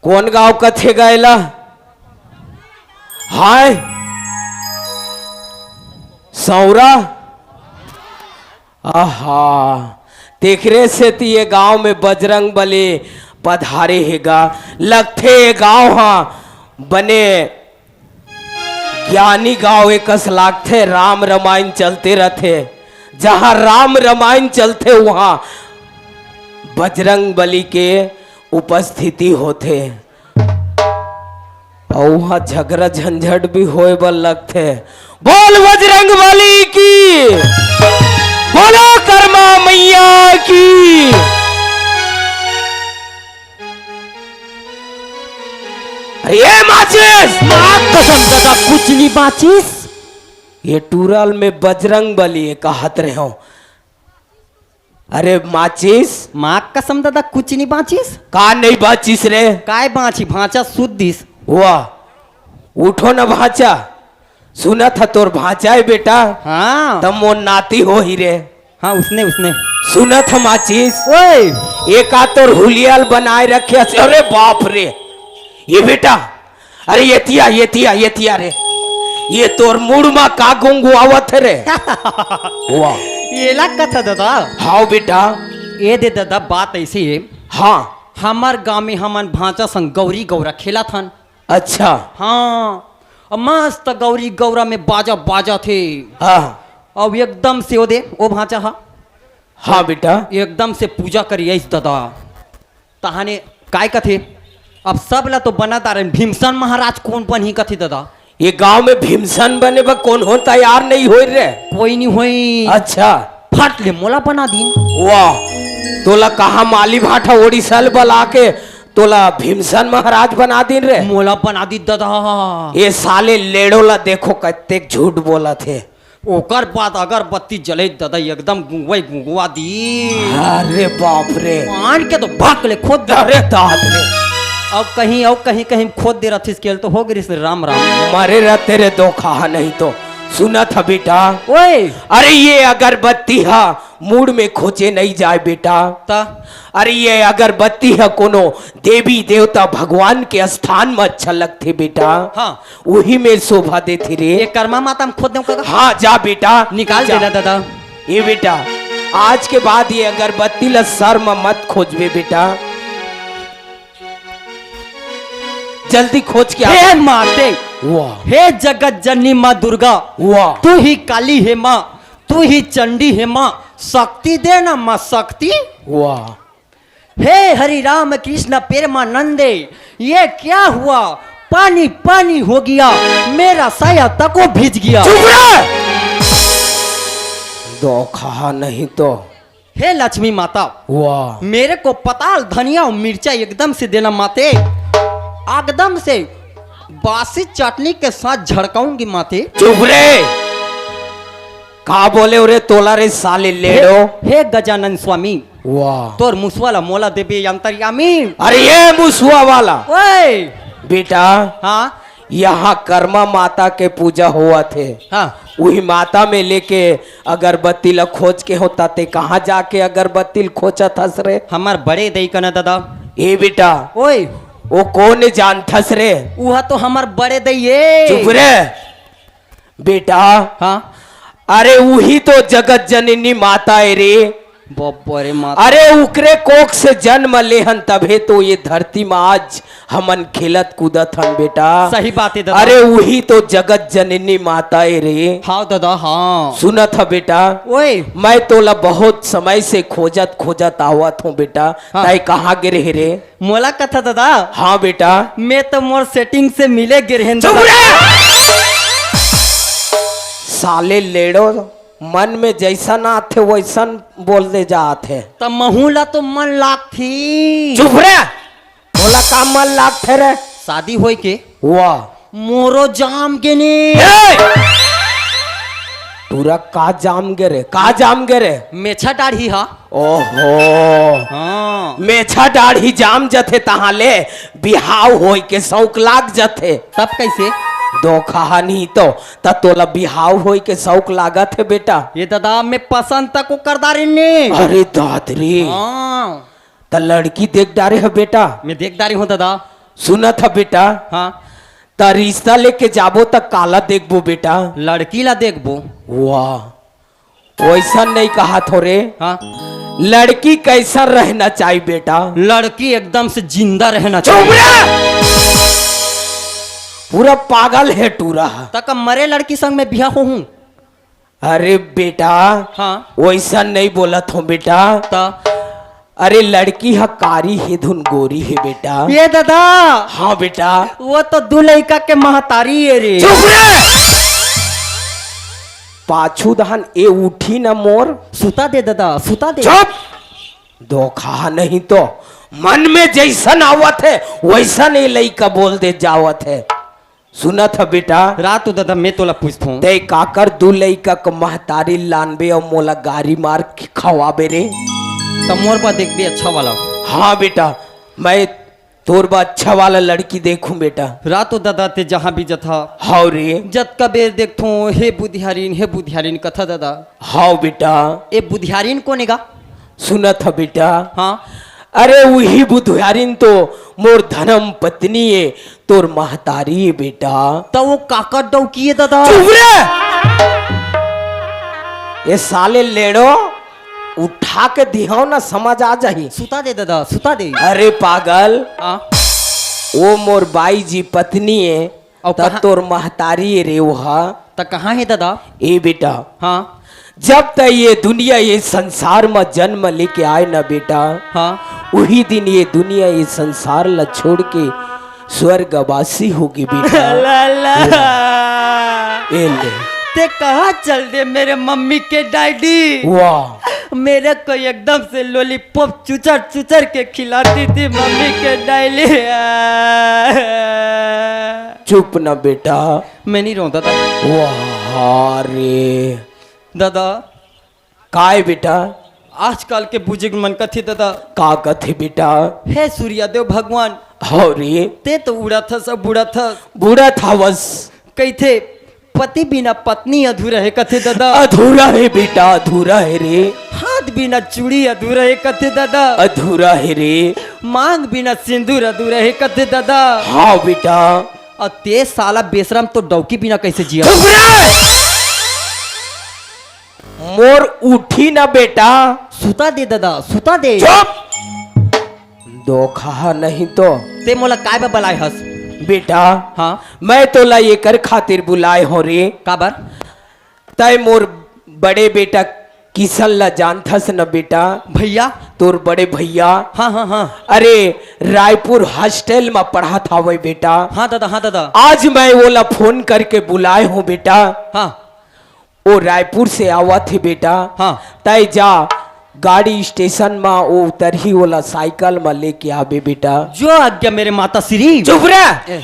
कोन गांव कथे गा एला? हाय सौरा। आहा, तेकरे सेती ये गांव में बजरंग बली पधारे हे गा। लगथे ये गांव हा बने ज्ञानी गांव एकस लागथे, राम रमायन चलते रथे। जहां राम रमायन चलथे, वहां बजरंग बली के उपस्थिति होथे। अउ वहां झगरा झंझट भी होय बर लगथे। बोल बजरंग बली की, बोलो कर्मा मैया की। अरे ये माचिस! माँ कसम दादा, कुछ नहीं बाचिस। ये टूरल में बजरंग बली हे कहत रहे हो। अरे माचिस! माँ कसम दादा, कुछ नहीं बाचिस। का नहीं बाचिस रे? काय बाची, भांचा सुद्धिस। वाह, उठो न भांचा। सुनत ह तोर भांचा हे बेटा। हाँ। त मोर नाती होही रे। हाँ, उसने, उसने। सुनत ह माचिस। ओए! एका तोर हुलिया ल बनाए रखे हस। अरे बाप रे, ये बेटा, अरे ये तिया, ये तिया, ये तिया रे, ये तोर मुड़ मा का गुंगुआवत हे रे? वाह। एला कथा दादा। हाव बेटा। ये दे दादा, बात ऐसी हे। हाँ। हमर गांव में हमन भांचा संग गौरी गौरा खेलत हन। अच्छा। हाँ, अब मस्त गौरी गौरा में बाजा बाजथे। हाँ। अब एकदम से ओ दे, ओ भांचा हा। हाँ बेटा। एकदम से पूजा करिस दादा। तहाने काय कथे, अब सब ला तो बना दारेन, भीमसन महाराज कोन बनही कथे दादा। ये गांव में भीमसन बने बर कोनो तैयार नहीं होय रे। कोई नहीं होय। अच्छा। फट ले मोला बना दिन। वाह, तोला कहा माली भाटा ओडिशा ले बला के तोला भीमसन महाराज बना दिन रे। मोला बना दी दादा। ये साले लेड़ो ला देखो कतेक झूठ बोलत हे। ओकर बाद अगरबत्ती जले दादा, एकदम गुंगवाई गुंगवा दी। अरे बाप रे। पान के तो भक ले खोद दे। अरे दाद रे। अब कहीं, अब कहीं, कहीं खोद दे रथिस केल तो हो गिरिस राम राम। मरे रहते रे दो खाहा नहीं तो। सुनत ह बेटा। ओए। अरे ये अगरबत्ती हा मुड़ में खोचे नहीं जाय बेटा। त? अरे ये अगरबत्ती ह कोनो देवी देवता भगवान के स्थान म अच्छा लगथे बेटा। हाँ। उही में शोभा देथे रे। ये कर्मा माता म खोद देंव का? हाँ, जा बेटा, निकाल जा। देना दादा। ये बेटा, आज के बाद ये अगरबत्ती ला सर म मत खोजबे बेटा, जल्दी खोज के आ। हे माते, वाह। हे जगत जननी माँ दुर्गा, वाह। तू ही काली हे माँ, तू ही चंडी हे माँ, शक्ति दे ना माँ शक्ति। वाह। हे हरि राम कृष्ण प्रेमानंदे, ये क्या हुआ? पानी पानी हो गया, मेरा साया तको भीज गया। चुप रह। दो खाहा नहीं तो। हे लक्ष्मी माता, वाह। मेरे को पताल, धनिया और मिर्चा एकदम से देना माते, एकदम से बासी चटनी के साथ झड़काऊंगी माते। चुप रे। का बोले रे तोला रे साले लेड़ो? हे गजानन स्वामी, वाह। तोर मुसवा ला मोला देबे अंतर्यामी। अरे ये मुसवा वाला। ओए। बेटा, हाँ। यहाँ कर्मा माता के पूजा होवत हे। हाँ। उही माता में लेके अगरबत्ती ला खोज के होता ते कहाँ जाके अगरबत्ती ला खोजत हस रे? हमर बड़े दई कना दादा। ए बेटा, ओए। वो कोन जानथस रे? उहा तो हमर बड़े दई ए। चुप रे। बेटा, हाँ। अरे उही तो जगत जननी माता ए रे। बब्बो रे माता। अरे उकरे कोख से जन्म लेहन तभे तो ये धरती में आज हमन खेलत कूदत हन बेटा। सही बात है दादा। अरे उही तो जगत जननी माता ए रे। हाँ दादा, हाँ। सुनत ह बेटा, ओए। मैं तोला बहुत समय से खोजत खोजत आवत हूँ बेटा। हाँ। तय कहाँ गे रहे रे? मोला कथा दादा। हाँ बेटा। मैं तो मोर सेटिंग से मिले गे रहेन चुप दादा। रे! साले लेड़ो, मन में जैसन आथे वैसन बोल दे जात हे। त महू ला तो मन लागथी। चुप रे! मोला का मन लागथे रे? शादी होय के वाह। मोरो जाम गे ने। ए! पूरा का जाम गे रे? का जाम गे रे? मेछा डाढ़ी हा। ओहो। हाँ। मेछा डाढ़ी जाम जथे तहाँ ले बिहाव होय के शौक लाग जथे। तब कैसे? दो कहा नहीं तो, त तोला बिहाव होय के शौक लागत हे बेटा? ये दादा, मैं पसंद तक को कर डारे ने। अरे दाद रे। हाँ। त लड़की देख डारे ह बेटा? मैं देख डारे हूँ दादा। सुनत ह बेटा? हाँ। त रिश्ता लेके जाबो त काला देखबो बेटा? लड़की ला देखबो। वाह, वैसा नहीं कहा थो रे। हाँ। लड़की कैसा रहना चाहिए बेटा? लड़की एकदम से जिंदा रहना चाहिए। रे! पूरा पागल है टूरा। तक मरे लड़की संग में बिहा हो हूँ। अरे बेटा, हाँ। वैसा नहीं बोलत हो बेटा। त? अरे लड़की ह कारी हे धुन गोरी हे बेटा। ये दादा। हाँ बेटा। वो तो दू लइका के महतारी हे रे। चुप रे! पाछू दहन ए उठी न मोर। सुता दे दादा, सुता दे। चुप! धोखा नहीं तो मन में जैसन आवत हे वैसन ए लइका बोल दे जावत हे। सुनत ह बेटा? रात हो दादा, मैं तोला पूछत हूँ। तै काकर दू लइका के महतारी लानबे अउ मोला गारी मार के खवाबे रे? त मोर बा देखबे अच्छा वाला। हाँ बेटा, मैं तोर बा अच्छा वाला लड़की देखूं बेटा। रात हो दादा, ते जहाँ भी जथा। हाव रे। जतका बेर देखथों, हे बुधियारिन, हे बुधियारिन कथा दादा। हाव बेटा। ए बुधियारिन कोन ए गा? सुनत ह बेटा? हाँ। अरे उही बुधियारिन तो मोर धर्म पत्नी ए, तोर महतारी ए बेटा। त वो काकर डौकी ए दादा? चुप रे! ए साले लेड़ो, उठा के दिहाव ना समझ आ जाही। सुता दे दादा, सुता दे। अरे पागल, हाँ। वो मोर बाई जी पत्नी ए, अउ त कहाँ? तोर महतारी ए रे ओहा। त कहाँ हे दादा? ए बेटा, हाँ। जब तक ये दुनिया, ये संसार में जन्म लेके आए ना बेटा, हाँ। उही दिन ये दुनिया, ये संसार ला छोड़ के स्वर्गवासी होगी बेटा। ला, ला। ए ले। ते कहाँ चल दे मेरे मम्मी के डैडी? वाह। मेरे को एकदम से लॉलीपॉप चुचर चुचर के खिलाती थी मम्मी के डैडी। चुप ना बेटा। मैं नहीं रोता था। वाह रे। दादा, काय बेटा? आजकल के बुजुर्ग मन कथे दादा। का कथे बेटा? हे सूर्यदेव भगवान। हव रे। ते तो उड़त हस, अब उड़त हस। बुड़त हवस। कहिथे, पति बिना पत्नी अधूरा हे कथे दादा। अधूरा हे बेटा, अधूरा हे रे। हाथ बिना चूड़ी अधूरा हे कथे दादा। अधूरा हे रे। मांग बिना सिंदूर अधूरा हे कथे दादा। हाँ बेटा। अउ ते साला बेशरम तो डौकी बिना कैसे जिया? चुप रे! मोर उठी ना बेटा। सुता दे दादा, सुता दे। चुप! धोखा नहीं तो। ते मोला काय बर बलाय हस? बेटा, हाँ? मैं तोला एकर खातिर बुलाय हो रे। काबर? तय मोर बड़े बेटा किशन ला जानथस न बेटा? भैया? तोर बड़े भैया। हाँ, हाँ, हाँ। अरे, रायपुर हॉस्टल में पढ़त हावय बेटा। हाँ दादा, हाँ दादा। आज मैं ओला फोन करके बुलाय हो बेटा। हाँ। ओ रायपुर से आवत हे बेटा। हाँ। तय जा, गाड़ी स्टेशन म ओ उतरही, ओला साइकिल म लेके आबे बेटा। जो आज्ञा मेरे माता श्री। चुप रह। ए।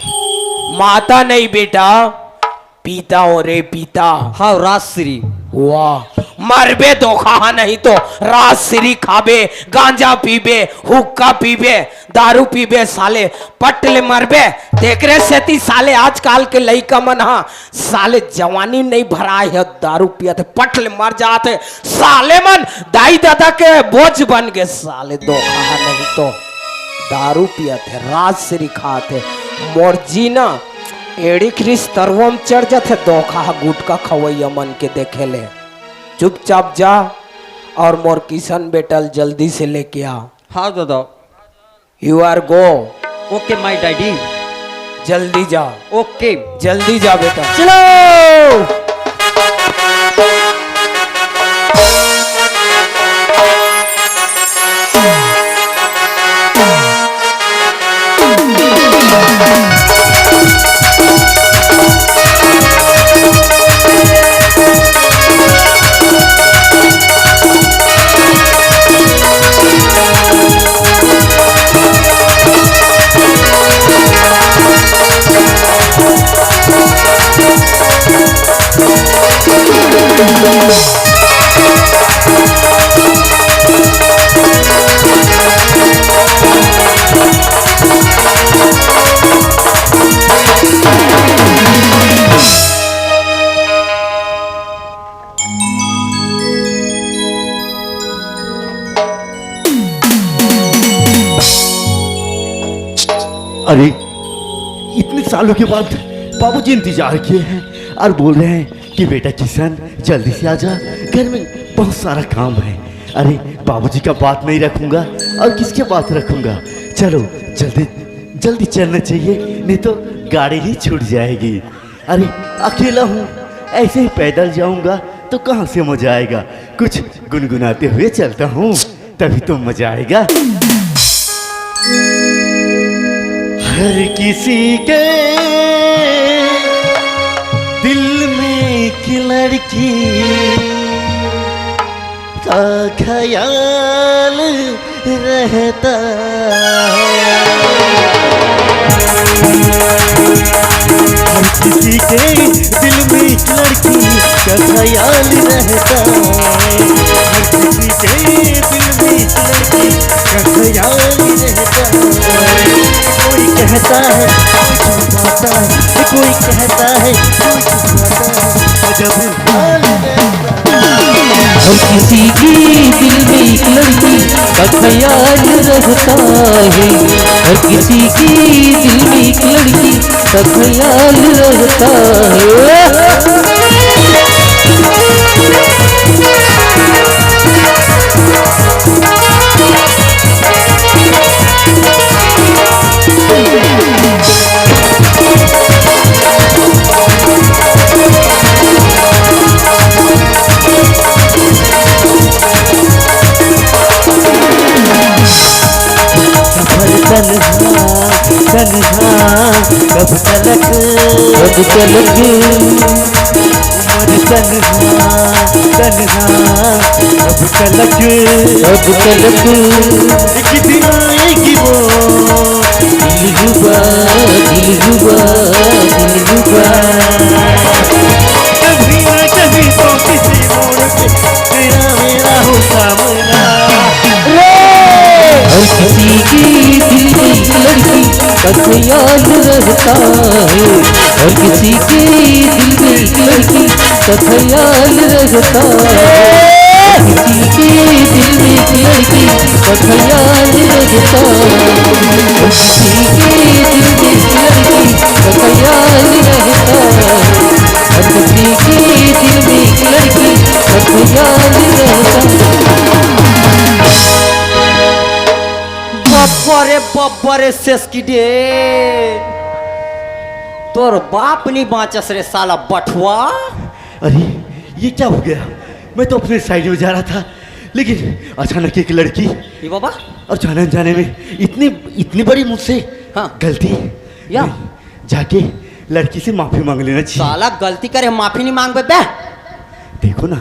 माता नहीं बेटा, पिता हो रे पिता। हाँ, राजश्री। वाह, मरबे धोखा नहीं तो राजश्री खाबे, गांजा पीबे, हुक्का पीबे, दारू पीबे साले, पट ले मरबे। तेकरे सेती साले आजकल के लइका मन ह साले जवानी नहीं भराए हे, दारू पियत हे, पट ले मर जात हे। साले मन दाई ददा के बोझ बन गे साले, धोखा नहीं तो दारू पियत हे, राजश्री खात हे। मोर जीना एड़ी खरीस तरवा म चढ़ जाथे, धोखा ह गुटखा खवैया मन के देखे ले। चुपचाप जा और मोर किशन बेटा ल जल्दी से लेके आ। हाँ दादा। You are go। OK my daddy। जल्दी जा। OK। जल्दी जा बेटा। चलो। अरे, इतने सालों के बाद बाबूजी इंतजार किए हैं और बोल रहे हैं कि बेटा किशन, जल्दी से आ जा, घर में बहुत सारा काम है। अरे, बाबूजी का बात नहीं रखूंगा और किसके बात रखूंगा? चलो, जल्दी, जल्दी चलना चाहिए, नहीं तो गाड़ी ही छूट जाएगी। अरे, अकेला हूँ, ऐसे ही पैदल जाऊंगा तो कहाँ से मजा आएगा? कुछ गुनगुनाते हुए चलता हूँ, तभी तो मजा आएगा। हर किसी के दिल में एक लड़की का ख्याल रहता है। हर किसी के दिल में एक लड़की का ख्याल रहता है। हर किसी के दिल में एक लड़की का ख्याल रहता है। कोई कहता है, कोई छुपाता है, कोई कहता है, कोई छुपाता है, अजब हाल रहता है। हर किसी के दिल में एक लड़की का ख्याल रहता है, हर किसी के दिल में एक लड़की का ख्याल रहता है। सफर तन्हा, तन्हा, कब तलक, कब तलक। उम्र तन्हा, तन्हा, कब तलक, कब तलक। एक दिन आएगी वो। दिलरुबा, दिलरुबा, दिलरुबा। कभी ना कभी तो किसी मोड़ पे तेरा मेरा हो सामना। हर किसी के दिल में एक लड़की का ख्याल रहता है, हर किसी के दिल में एक लड़की का ख्याल रहता है, हर किसी के दिल में एक लड़की का ख्याल रहता है, हर किसी के दिल में एक लड़की का ख्याल रहता है, हर किसी के दिल में एक लड़की का ख्याल रहता है। बब्बा रे बब्बा रे सेसकी डे, तोर बाप नहीं बाँचस रे साला बठुआ। अरे, ये क्या हो गया? मैं तो अपने साइड में जा रहा था, लेकिन अचानक एक लड़की ये बाबा? और जाने अनजाने में इतनी, इतनी बड़ी मुझसे हाँ। गलती। या? नहीं, जाके लड़की से माफी मांग लेना चाहिए। साला गलती करे, माफी नहीं मांगबे बे। देखो ना,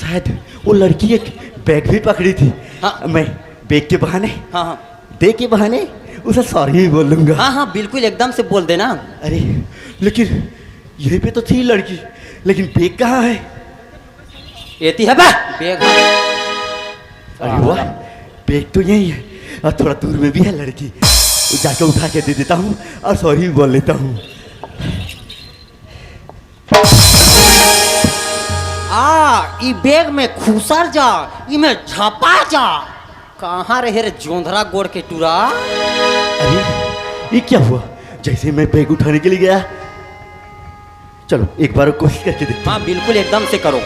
शायद वो लड़की एक बैग भी पकड़ी थी। हाँ। मैं बैग के बहाने, हाँ, हाँ। दे के बहाने उसे सॉरी भी बोल लूंगा। हाँ, हाँ, बिल्कुल, एकदम से बोल देना। अरे, लेकिन यहीं पे तो थी लड़की, लेकिन बैग कहाँ है? एती है बे, बैग। अरे वाह, बैग तो यही है और थोड़ा दूर में भी है लड़की। जाके उठा के दे देता हूँ और सॉरी भी बोल लेता हूँ। आ, ई बैग में खुसर जा, ई में झपा जा। कहाँ रहे रे जोंधरा गोड़ के टूरा? अरे, ये क्या हुआ? जैसे ही मैं बैग उठाने के लिए गया, चलो एक बार कोशिश करके देखते हैं। हाँ, बिल्कुल, एकदम से करो।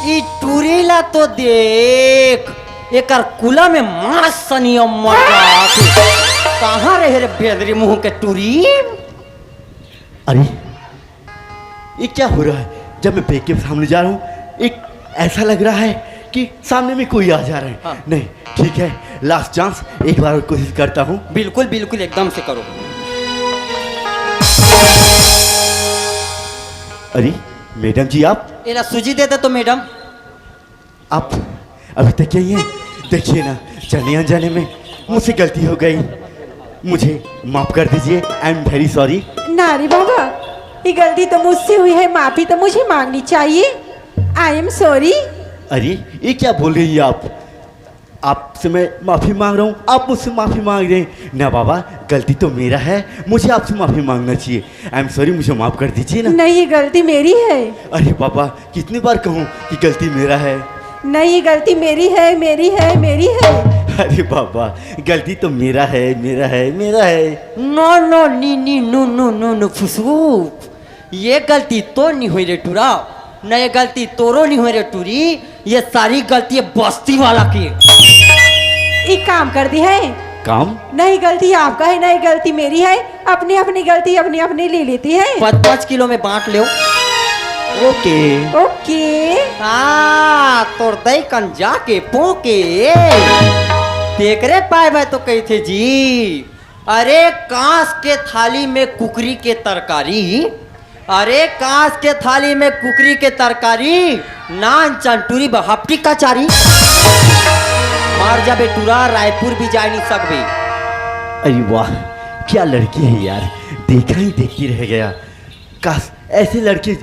ई टूरी ला तो देख, एकर कुला में मांस सनिया मर जात। कहाँ रहे रे बेदरी मुंह के टूरी? अरे, ये क्या हो रहा है? जब मैं बैग के सामने जा रहा हूँ, एक ऐसा लग रहा है कि सामने में कोई आ जा रहा है। हाँ। नहीं, ठीक है, लास्ट चांस, एक बार और कोशिश करता हूँ। बिल्कुल, बिल्कुल, एकदम से करो। अरे, मैडम जी, आप? एला सूजी दे दे तो, मैडम। आप अभी तक यही हैं? देखिए ना, जाने अनजाने में मुझसे गलती हो गई, मुझे माफ कर दीजिए, I am very sorry। ना रे बाबा, ये गलती तो मुझसे हुई है, माफी तो मुझे मांगनी चाहिए। I am sorry। अरे, ये क्या बोल रही हैं आप? आपसे मैं माफी मांग रहा हूँ, आप मुझसे माफी मांग रहे हैं। ना बाबा, गलती तो मेरा है, मुझे आपसे माफी मांगना चाहिए। I am sorry, मुझे माफ कर दीजिए ना। नहीं, ये गलती मेरी है। अरे बाबा, कितनी बार कहूँ कि गलती मेरा है? नहीं, ये गलती मेरी है, मेरी है, मेरी है। अरे बाबा, गलती तो मेरा है, मेरा है, मेरा है। नो नो नी नी नो नो नो नो फुसू। ये गलती तोर नी होई रे टूरा, न ये गलती तोरो नी होई रे टूरी, ये सारी गलती ये बस्ती वाला की। एक काम कर दी है। काम? नहीं, गलती आपका है, नहीं, गलती मेरी है। अपनी अपनी गलती अपनी अपनी ले लेती है। पाँच पाँच किलो में बांट लो। ओके। ओके। हाँ, तोर दई कन जाके पोके। तेकरे पाए भाई तो कही थे जी। अरे कांस के थाली में कुकरी के तरकारी, अरे कांस के थाली में कुकरी के तरकारी, नान चंटूरी बहपटी कचारी। मार जाबे टूरा, रायपुर भी जाए नहीं सकबे। अरे वाह, क्या लड़की है यार, देखा ही देखती रह गया। काश ऐसे लड़के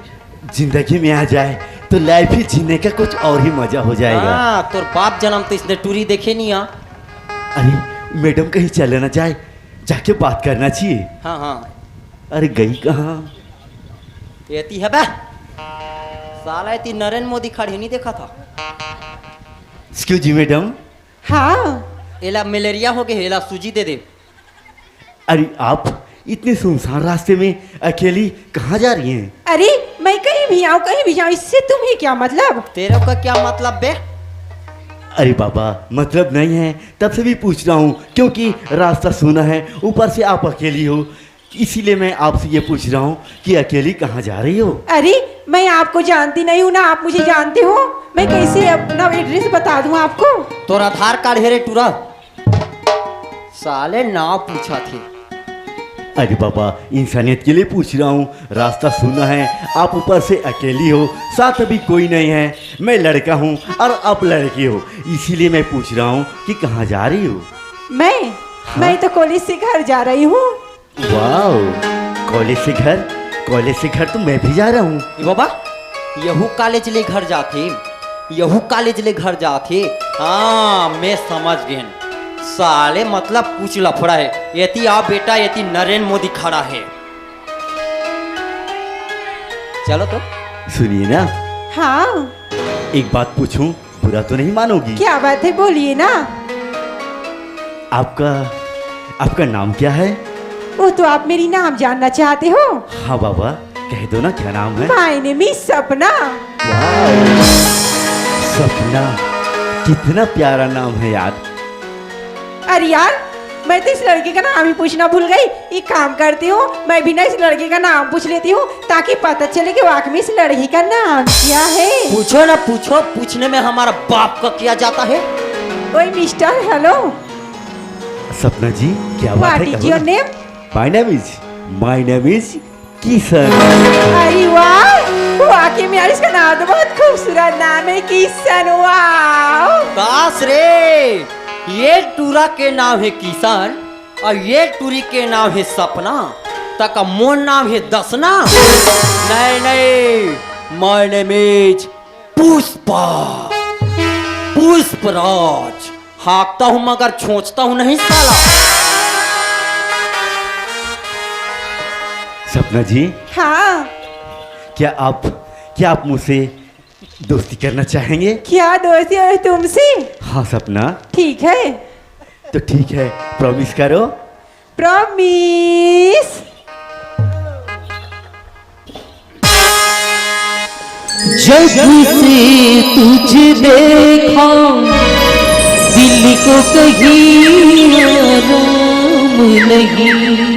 जिंदगी में आ जाए तो लाइफ ही जीने का कुछ और ही मजा हो जाएगा। हाँ, तोर बाप जन्म तो इसने टूरी देखे नहीं आ। अरे मैडम कहीं चले ना जाए, जाके बात करना चाहिए। हाँ, हाँ। अरे गई कहाँ? एती है बे। साला एती नरेंद्र मोदी खड़े नहीं देखा था। Excuse me madam। हाँ। एला मलेरिया हो गए, एला सूजी दे दे। अरे आप इतने सुनसान रास्ते में अकेली कहाँ जा रही हैं? अरे मैं कहीं भी आऊँ, कहीं भी जाऊँ, इससे तुम्हें क्या मतलब? तेरे का क्या मतलब बे? अरे बाबा, मतलब नहीं है, तब से भी पूछ रहा हूँ क्योंकि रास्ता सूना है, ऊपर से आप अकेली हो, इसीलिए मैं आपसे ये पूछ रहा हूँ कि अकेली कहाँ जा रही हो? अरे मैं आपको जानती नहीं हूँ ना, आप मुझे जानते हो? मैं कैसे अपना एड्रेस बता दूँ आपको? तोर आधार कार्ड हे रे टूरा। साले नाव पूछा थे। अरे बाबा, इंसानियत के लिए पूछ रहा हूँ, रास्ता सूना है, आप ऊपर से अकेली हो, साथ भी कोई नहीं है, मैं लड़का हूँ और आप लड़की हो, इसीलिए मैं पूछ रहा हूँ कि कहाँ जा रही हो? मैं हाँ? मैं तो कॉलेज से घर जा रही हूँ। वाओ, कॉलेज से घर, कॉलेज से घर तो मैं भी जा रहा हूँ। ए बाबा, यहू कॉलेज ले घर जाथे, यहू कॉलेज ले घर जाथे। हाँ, मैं समझ गेन। साले मतलब कुछ लफड़ा है। एती आ बेटा, एती नरेंद्र मोदी खड़ा है। चलो तो। सुनिए ना। हाँ। एक बात पूछूं, बुरा तो नहीं मानोगी? क्या बात है, बोलिए ना। आपका, आपका नाम क्या है? वो तो आप मेरी नाम जानना चाहते हो? हाँ बाबा, कह दो ना, क्या नाम है? My name is Sapna. Wow, Sapna, कितना प्यारा नाम है यार। अरे यार, मैं तो इस लड़की का नाम ही पूछना भूल गई। एक काम करती हूँ, मैं भी ना इस लड़की का नाम पूछ लेती हूँ, ताकि पता चले कि वाकई में इस लड़की का नाम क्या है। पूछो ना, पूछो, पूछने में हमारा बाप का क्या जाता है। ओए मिस्टर, हेलो। सपना जी, क्या बात है, कहो ना। What is your name? My name is, my name is Kishan. अरे वाह, वाकई में यार, इसका नाम तो बहुत खूबसूरत नाम है, किशन। वाओ। काश रे, ये टूरा के नाम है किशन और ये टूरी के नाम है सपना, तक मोर नाम है दसना। नहीं नहीं, my name is Pushpa, Pushpraj. हाँकता हूँ मगर छोंचता हूँ नहीं साला। सपना जी, हाँ। क्या आप, क्या आप मुझसे दोस्ती करना चाहेंगे? क्या दोस्ती? और तुमसे? हाँ सपना। ठीक है। तो ठीक है, प्रॉमिस करो। प्रॉमिस। जब से तुझे देखा, दिल को कहीं आराम नहीं।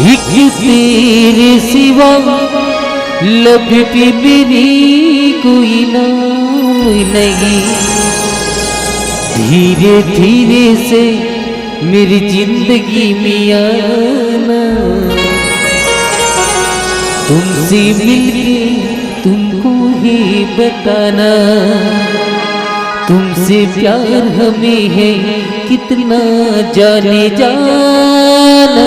एक तेरे सिवा लब पे मेरी कोई नाम नहीं। धीरे धीरे से मेरी जिंदगी में आना, तुमसे मिलके तुमको ही बताना, तुमसे प्यार हमें है कितना जाने जाना,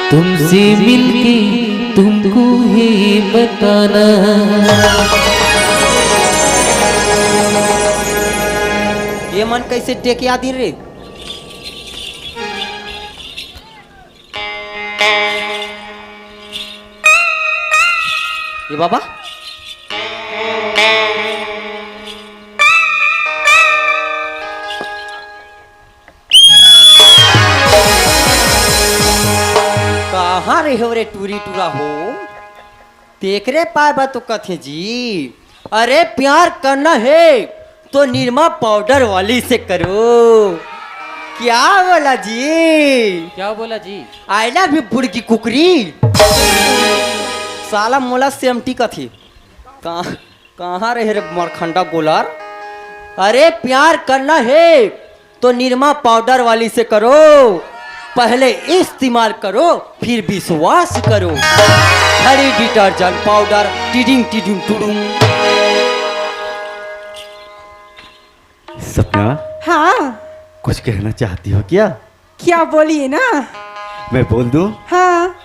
तुमसे मिलके तुमको ही बताना। ये मन कैसे टेकिया दिन रे? ये बाबा, कहाँ रहे हो रे टूरी टूरा हो? तेकरे पाए बा तो कथे जी। अरे प्यार करना है तो निरमा पाउडर वाली से करो। क्या बोला जी? क्या बोला जी? आई लव यू बुड़की कुकरी। साला मोला सेमटी कथे। कहाँ, कहाँ रहे रे मरखंडा गोलर? अरे प्यार करना है तो निरमा पाउडर वाली से करो, पहले इस्तेमाल करो, फिर विश्वास करो। हरी डिटर्जेंट पाउडर, टिडिंग टिडिंग टुडुंग। सपना, हाँ। कुछ कहना चाहती हो क्या? क्या बोलिए ना। मैं बोल दूं? हाँ।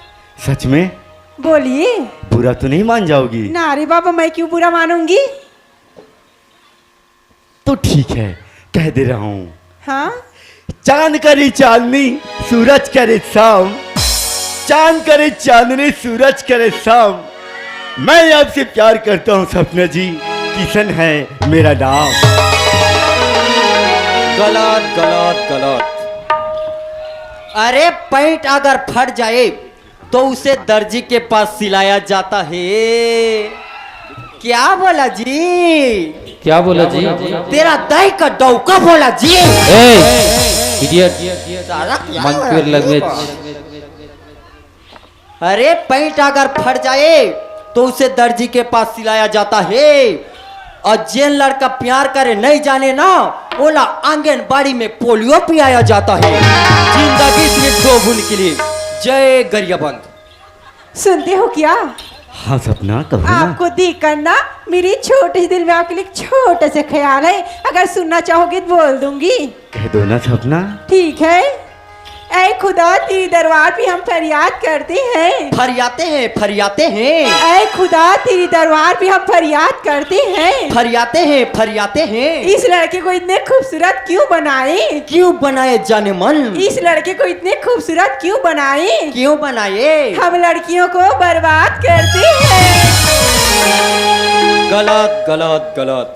सच में? बोलिए। बुरा तो नहीं मान जाओगी? ना रे बाबा, मैं क्यों बुरा मानूंगी? तो ठीक है, कह दे रहा हूँ। हाँ? चांद करे चांदनी, सूरज करे शाम, चांद करे चांदनी, सूरज करे शाम। मैं आपसे प्यार करता हूँ सपना जी, किशन है मेरा नाम। गलत, गलत, गलत। अरे पैंट अगर फट जाए तो उसे दर्जी के पास सिलाया जाता है। क्या बोला जी? क्या बोला जी? तेरा दाई का डौका बोला जी। ए, इडियट। साला क्या मंकी बोला जी? लैंग्वेज। अरे पैंट अगर फट जाए तो उसे दर्जी के पास सिलाया जाता है, और जेन लड़का प्यार करे नहीं जाने ना, ओला आंगनबाड़ी में पोलियो पियाया जाता है। जिंदगी सिर्फ दो बूंद के लिए। जय गरियाबंद। सुनते हो क्या? हाँ सपना, कहो ना। आपको देखकर ना मेरे छोटे से दिल में आपके लिए एक छोटा सा ख्याल है, अगर सुनना चाहोगे तो बोल दूंगी। कह दो ना सपना। ठीक है। ऐ खुदा, तेरे दरबार पे हम फरियाद करते हैं। फरियाते हैं, फरियाते हैं। ऐ खुदा, तेरे दरबार पे हम फरियाद करते हैं। फरियाते हैं, फरियाते हैं। इस लड़के को इतने खूबसूरत क्यों बनाए? क्यों बनाए जाने मन? इस लड़के को इतने खूबसूरत क्यों बनाए? क्यों बनाए? हम लड़कियों को बर्बाद करते हैं। गलत, गलत, गलत।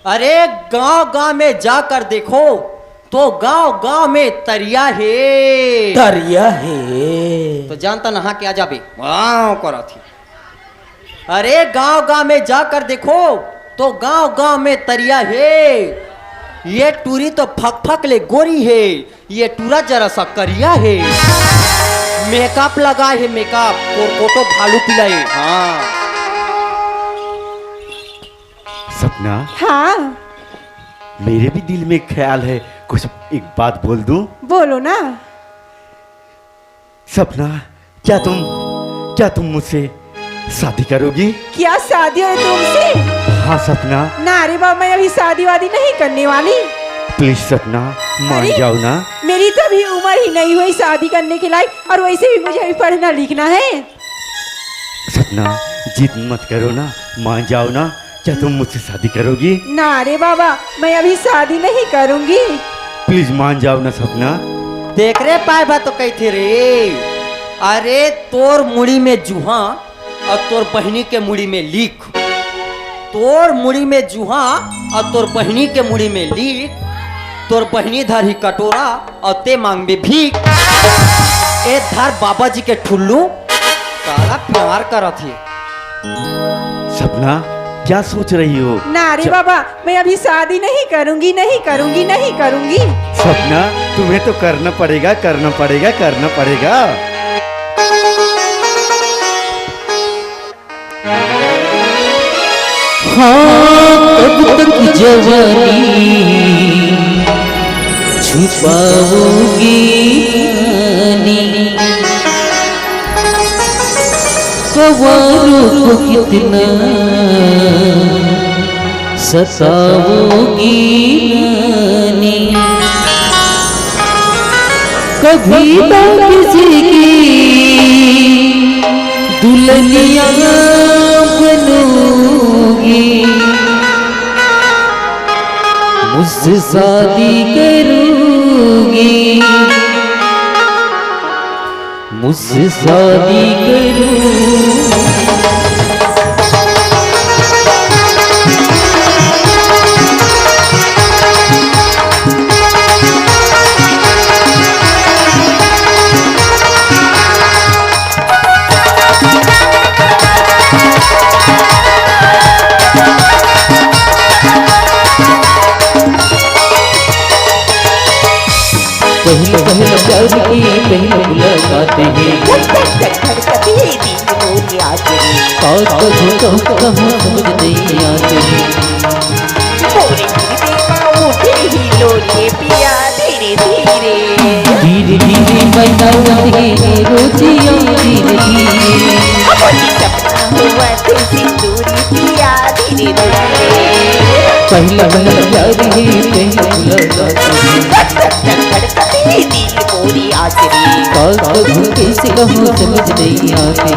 अरे गांव गांव में जाकर देखो तो गांव गांव में तरिया हे। तरिया हे। तो जानता नहा के आ जाबे। वाह, करत ही। अरे गांव गांव में जाकर देखो तो गांव गांव में तरिया हे। ये टूरी तो फक फक ले गोरी हे, ये टूरा जरा सा करिया हे। मेकअप लगा हे, मेकअप, कोरकोटो भालू पिला हे। हाँ। सपना। हाँ। मेरे भी दिल में ख्याल है, कुछ एक बात बोल दूं? बोलो ना। सपना, क्या तुम क्या तुम मुझसे शादी करोगी? क्या शादी हो तुमसे? हाँ सपना। ना रे बाबा, मैं अभी शादी वादी नहीं करने वाली। प्लीज सपना, मान अरे, जाओ ना। मेरी तो अभी उम्र ही नहीं हुई शादी करने के लायक, और वैसे भी मुझे अभी पढ़ना लिखना है। सपना, जिद मत करो ना, मान जाओ ना। क्या तुम मुझसे शादी करोगी? ना रे बाबा, मैं अभी शादी नहीं करूंगी। प्लीज मान जाओ ना सपना। देख रे पाए बा तो कही थे रे। अरे तोर मुड़ी में जुहा और तोर बहिनी के मुड़ी में लीख। तोर मुड़ी में जुहा और तोर बहिनी के मुड़ी में लीख। तोर बहिनी धरही कटोरा और ते मांगबे भीख। ए धर बाबा जी के ठुल्लू, साला प्यार करत हे। सपना, क्या सोच रही हो? ना रे बाबा, मैं अभी शादी नहीं करूंगी, नहीं करूंगी, नहीं करूंगी। सपना, तुम्हें तो करना पड़ेगा, करना पड़ेगा, करना पड़ेगा। हाँ, कब तक जवानी छुपाओगी रानी? कंवारों को कितना सताओगी रानी? कभी तो किसी की दुल्हनिया बनोगी, मुझसे शादी करोगी, मुझसे शादी करोगी। पहले पहले प्यार की पहले मुलाकात है। धड़कती दिल मोरी आज रे। आज का धोखा कहाँ समझ नहीं आते हैं। मोरे दिल में उठे ही लोरिए पिया धीरे धीरे। धीरे धीरे बनावत है रोजिया धीरे धीरे। हमारी सपना हुआ थे सिंदूरी पिया धीरे धीरे। पहला वाला प्यार है, पहला मुलाकात है। धक धक धक धड़कती दिल मोरी आज रे। काल कब कैसे कहूँ समझ नहीं आते।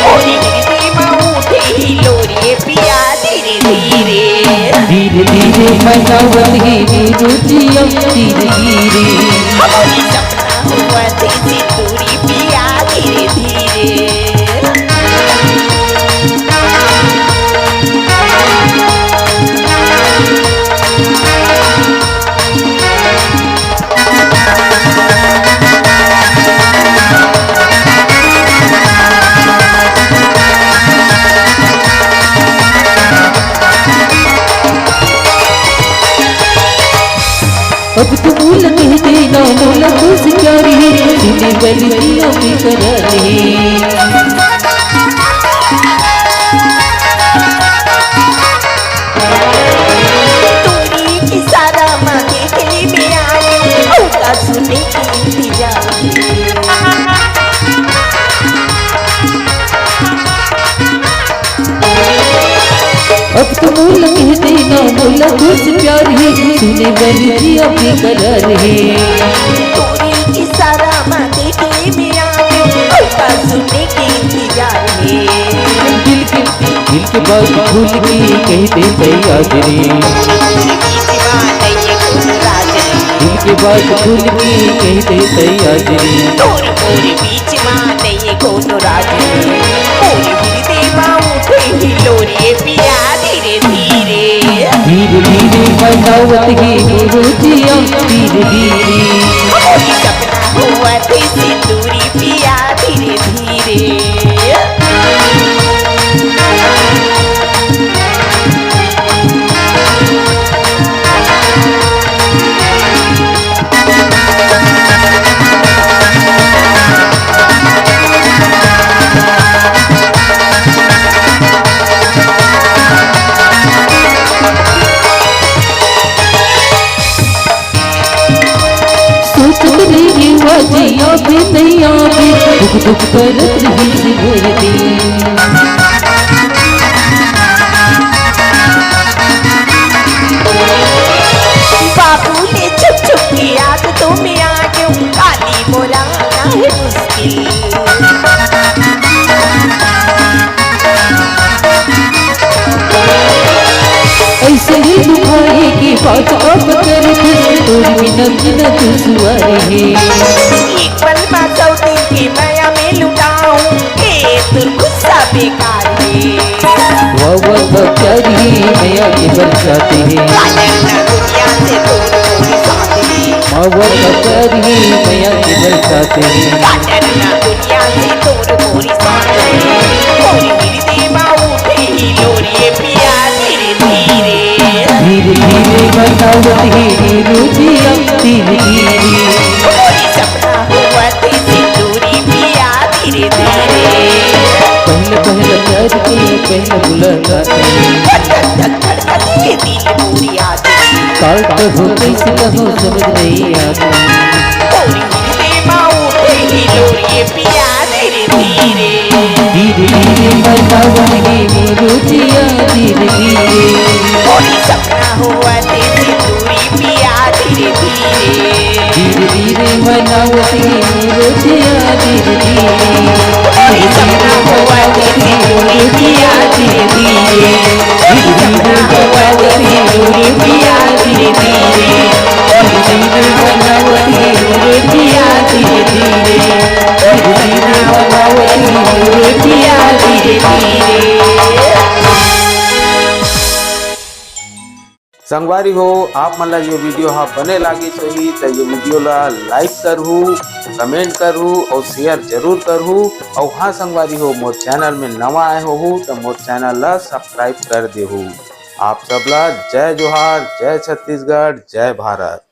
मोरी दिल में उठे ही लोरिए पिया धीरे धीरे। धीरे धीरे मनावत है रोजिया धीरे धीरे। हमारी सपना हुआ थे सिंदूरी पिया धीरे धीरे। अब तो मोला कह देना, मोला तुझसे प्यार है, तूने गलतियाँ भी करा नहीं। तोरी इशारा मा देखे में आयो, होता सुने के इंतजार। अब तो मोला कह देना, मोला तुझसे प्यार है, तूने गलतियाँ भी करा नहीं। तोरी इशारा मा देखे में आयो, होता सुने के इंतजार है। दिल के, दिल के बात भूल के कह दे दया रे। दिल के बात भूल के कह दे दया रे। तोर मोर बीच मा नहीं कोनो राज रे। मोर हृदय मा उठे ही लोरिए पिया धीरे धीरे। धीरे धीरे बनावत है रोजिया धीरे धीरे। मोरी सपना हुआ थे सिंदूरी पिया धीरे धीरे। करत रहिस भर दिन। बाबू ले छुप छुप के याद तो में आ गयो, काली मोरा ना है मुश्किल। ऐसे दिल दुखाए के बात अब करत, तोर बिना जीना दुश्वार हे। एक पल मा सौ दिन के मया में लुटाऊं, ए तोर गुस्सा बेकार हे। वाह वाह वाह, प्यारी मया के बरसात हे। काटना दुनिया से दूर मोरी साथ हे। वाह वाह वाह, प्यारी मया के बरसात हे। काटना दुनिया से दूर मोरी साथ हे। मोरी हृदय मा उठे ही लोरिए पिया धीरे धीरे। धीरे धीरे बतावत हे रे रोजिया, धीरे धीरे। मोरी सपना होवत हे सिंदूरी पिया धीरे धीरे। पहले पहले प्यार के पहले मुलाकात हे। धक धक धक धड़कत हे दिल मोरी आज। का कहूँ कैसे कहूँ समझ नहीं आता। मोरी हृदय मा उठे ही लोरिए पिया धीरे धीरे। धीरे धीरे बतावत हे रे रोजिया, धीरे धीरे। मोरी सपना होवत हे सिंदूरी पिया धीरे धीरे। धीरे धीरे बतावत हे रे रोजिया, धीरे धीरे। मोरी सपना होवत हे सिंदूरी पिया धीरे धीरे। मोरी सपना होवत हे सिंदूरी पिया धीरे धीरे। मोरी सपना होवत हे सिंदूरी पिया धीरे धीरे। मोरी सपना होवत हे सिंदूरी पिया धीरे धीरे। संगवारी हो, आप मन ला ये video हा बने लागिस होही त ये video ला like करहू, comment करहू और share जरूर करहू। और हाँ संगवारी हो, मोर channel में नवा आए होहू त मोर channel ला subscribe कर देहू। आप सब ला जय जोहार, जय छत्तीसगढ़, जय भारत।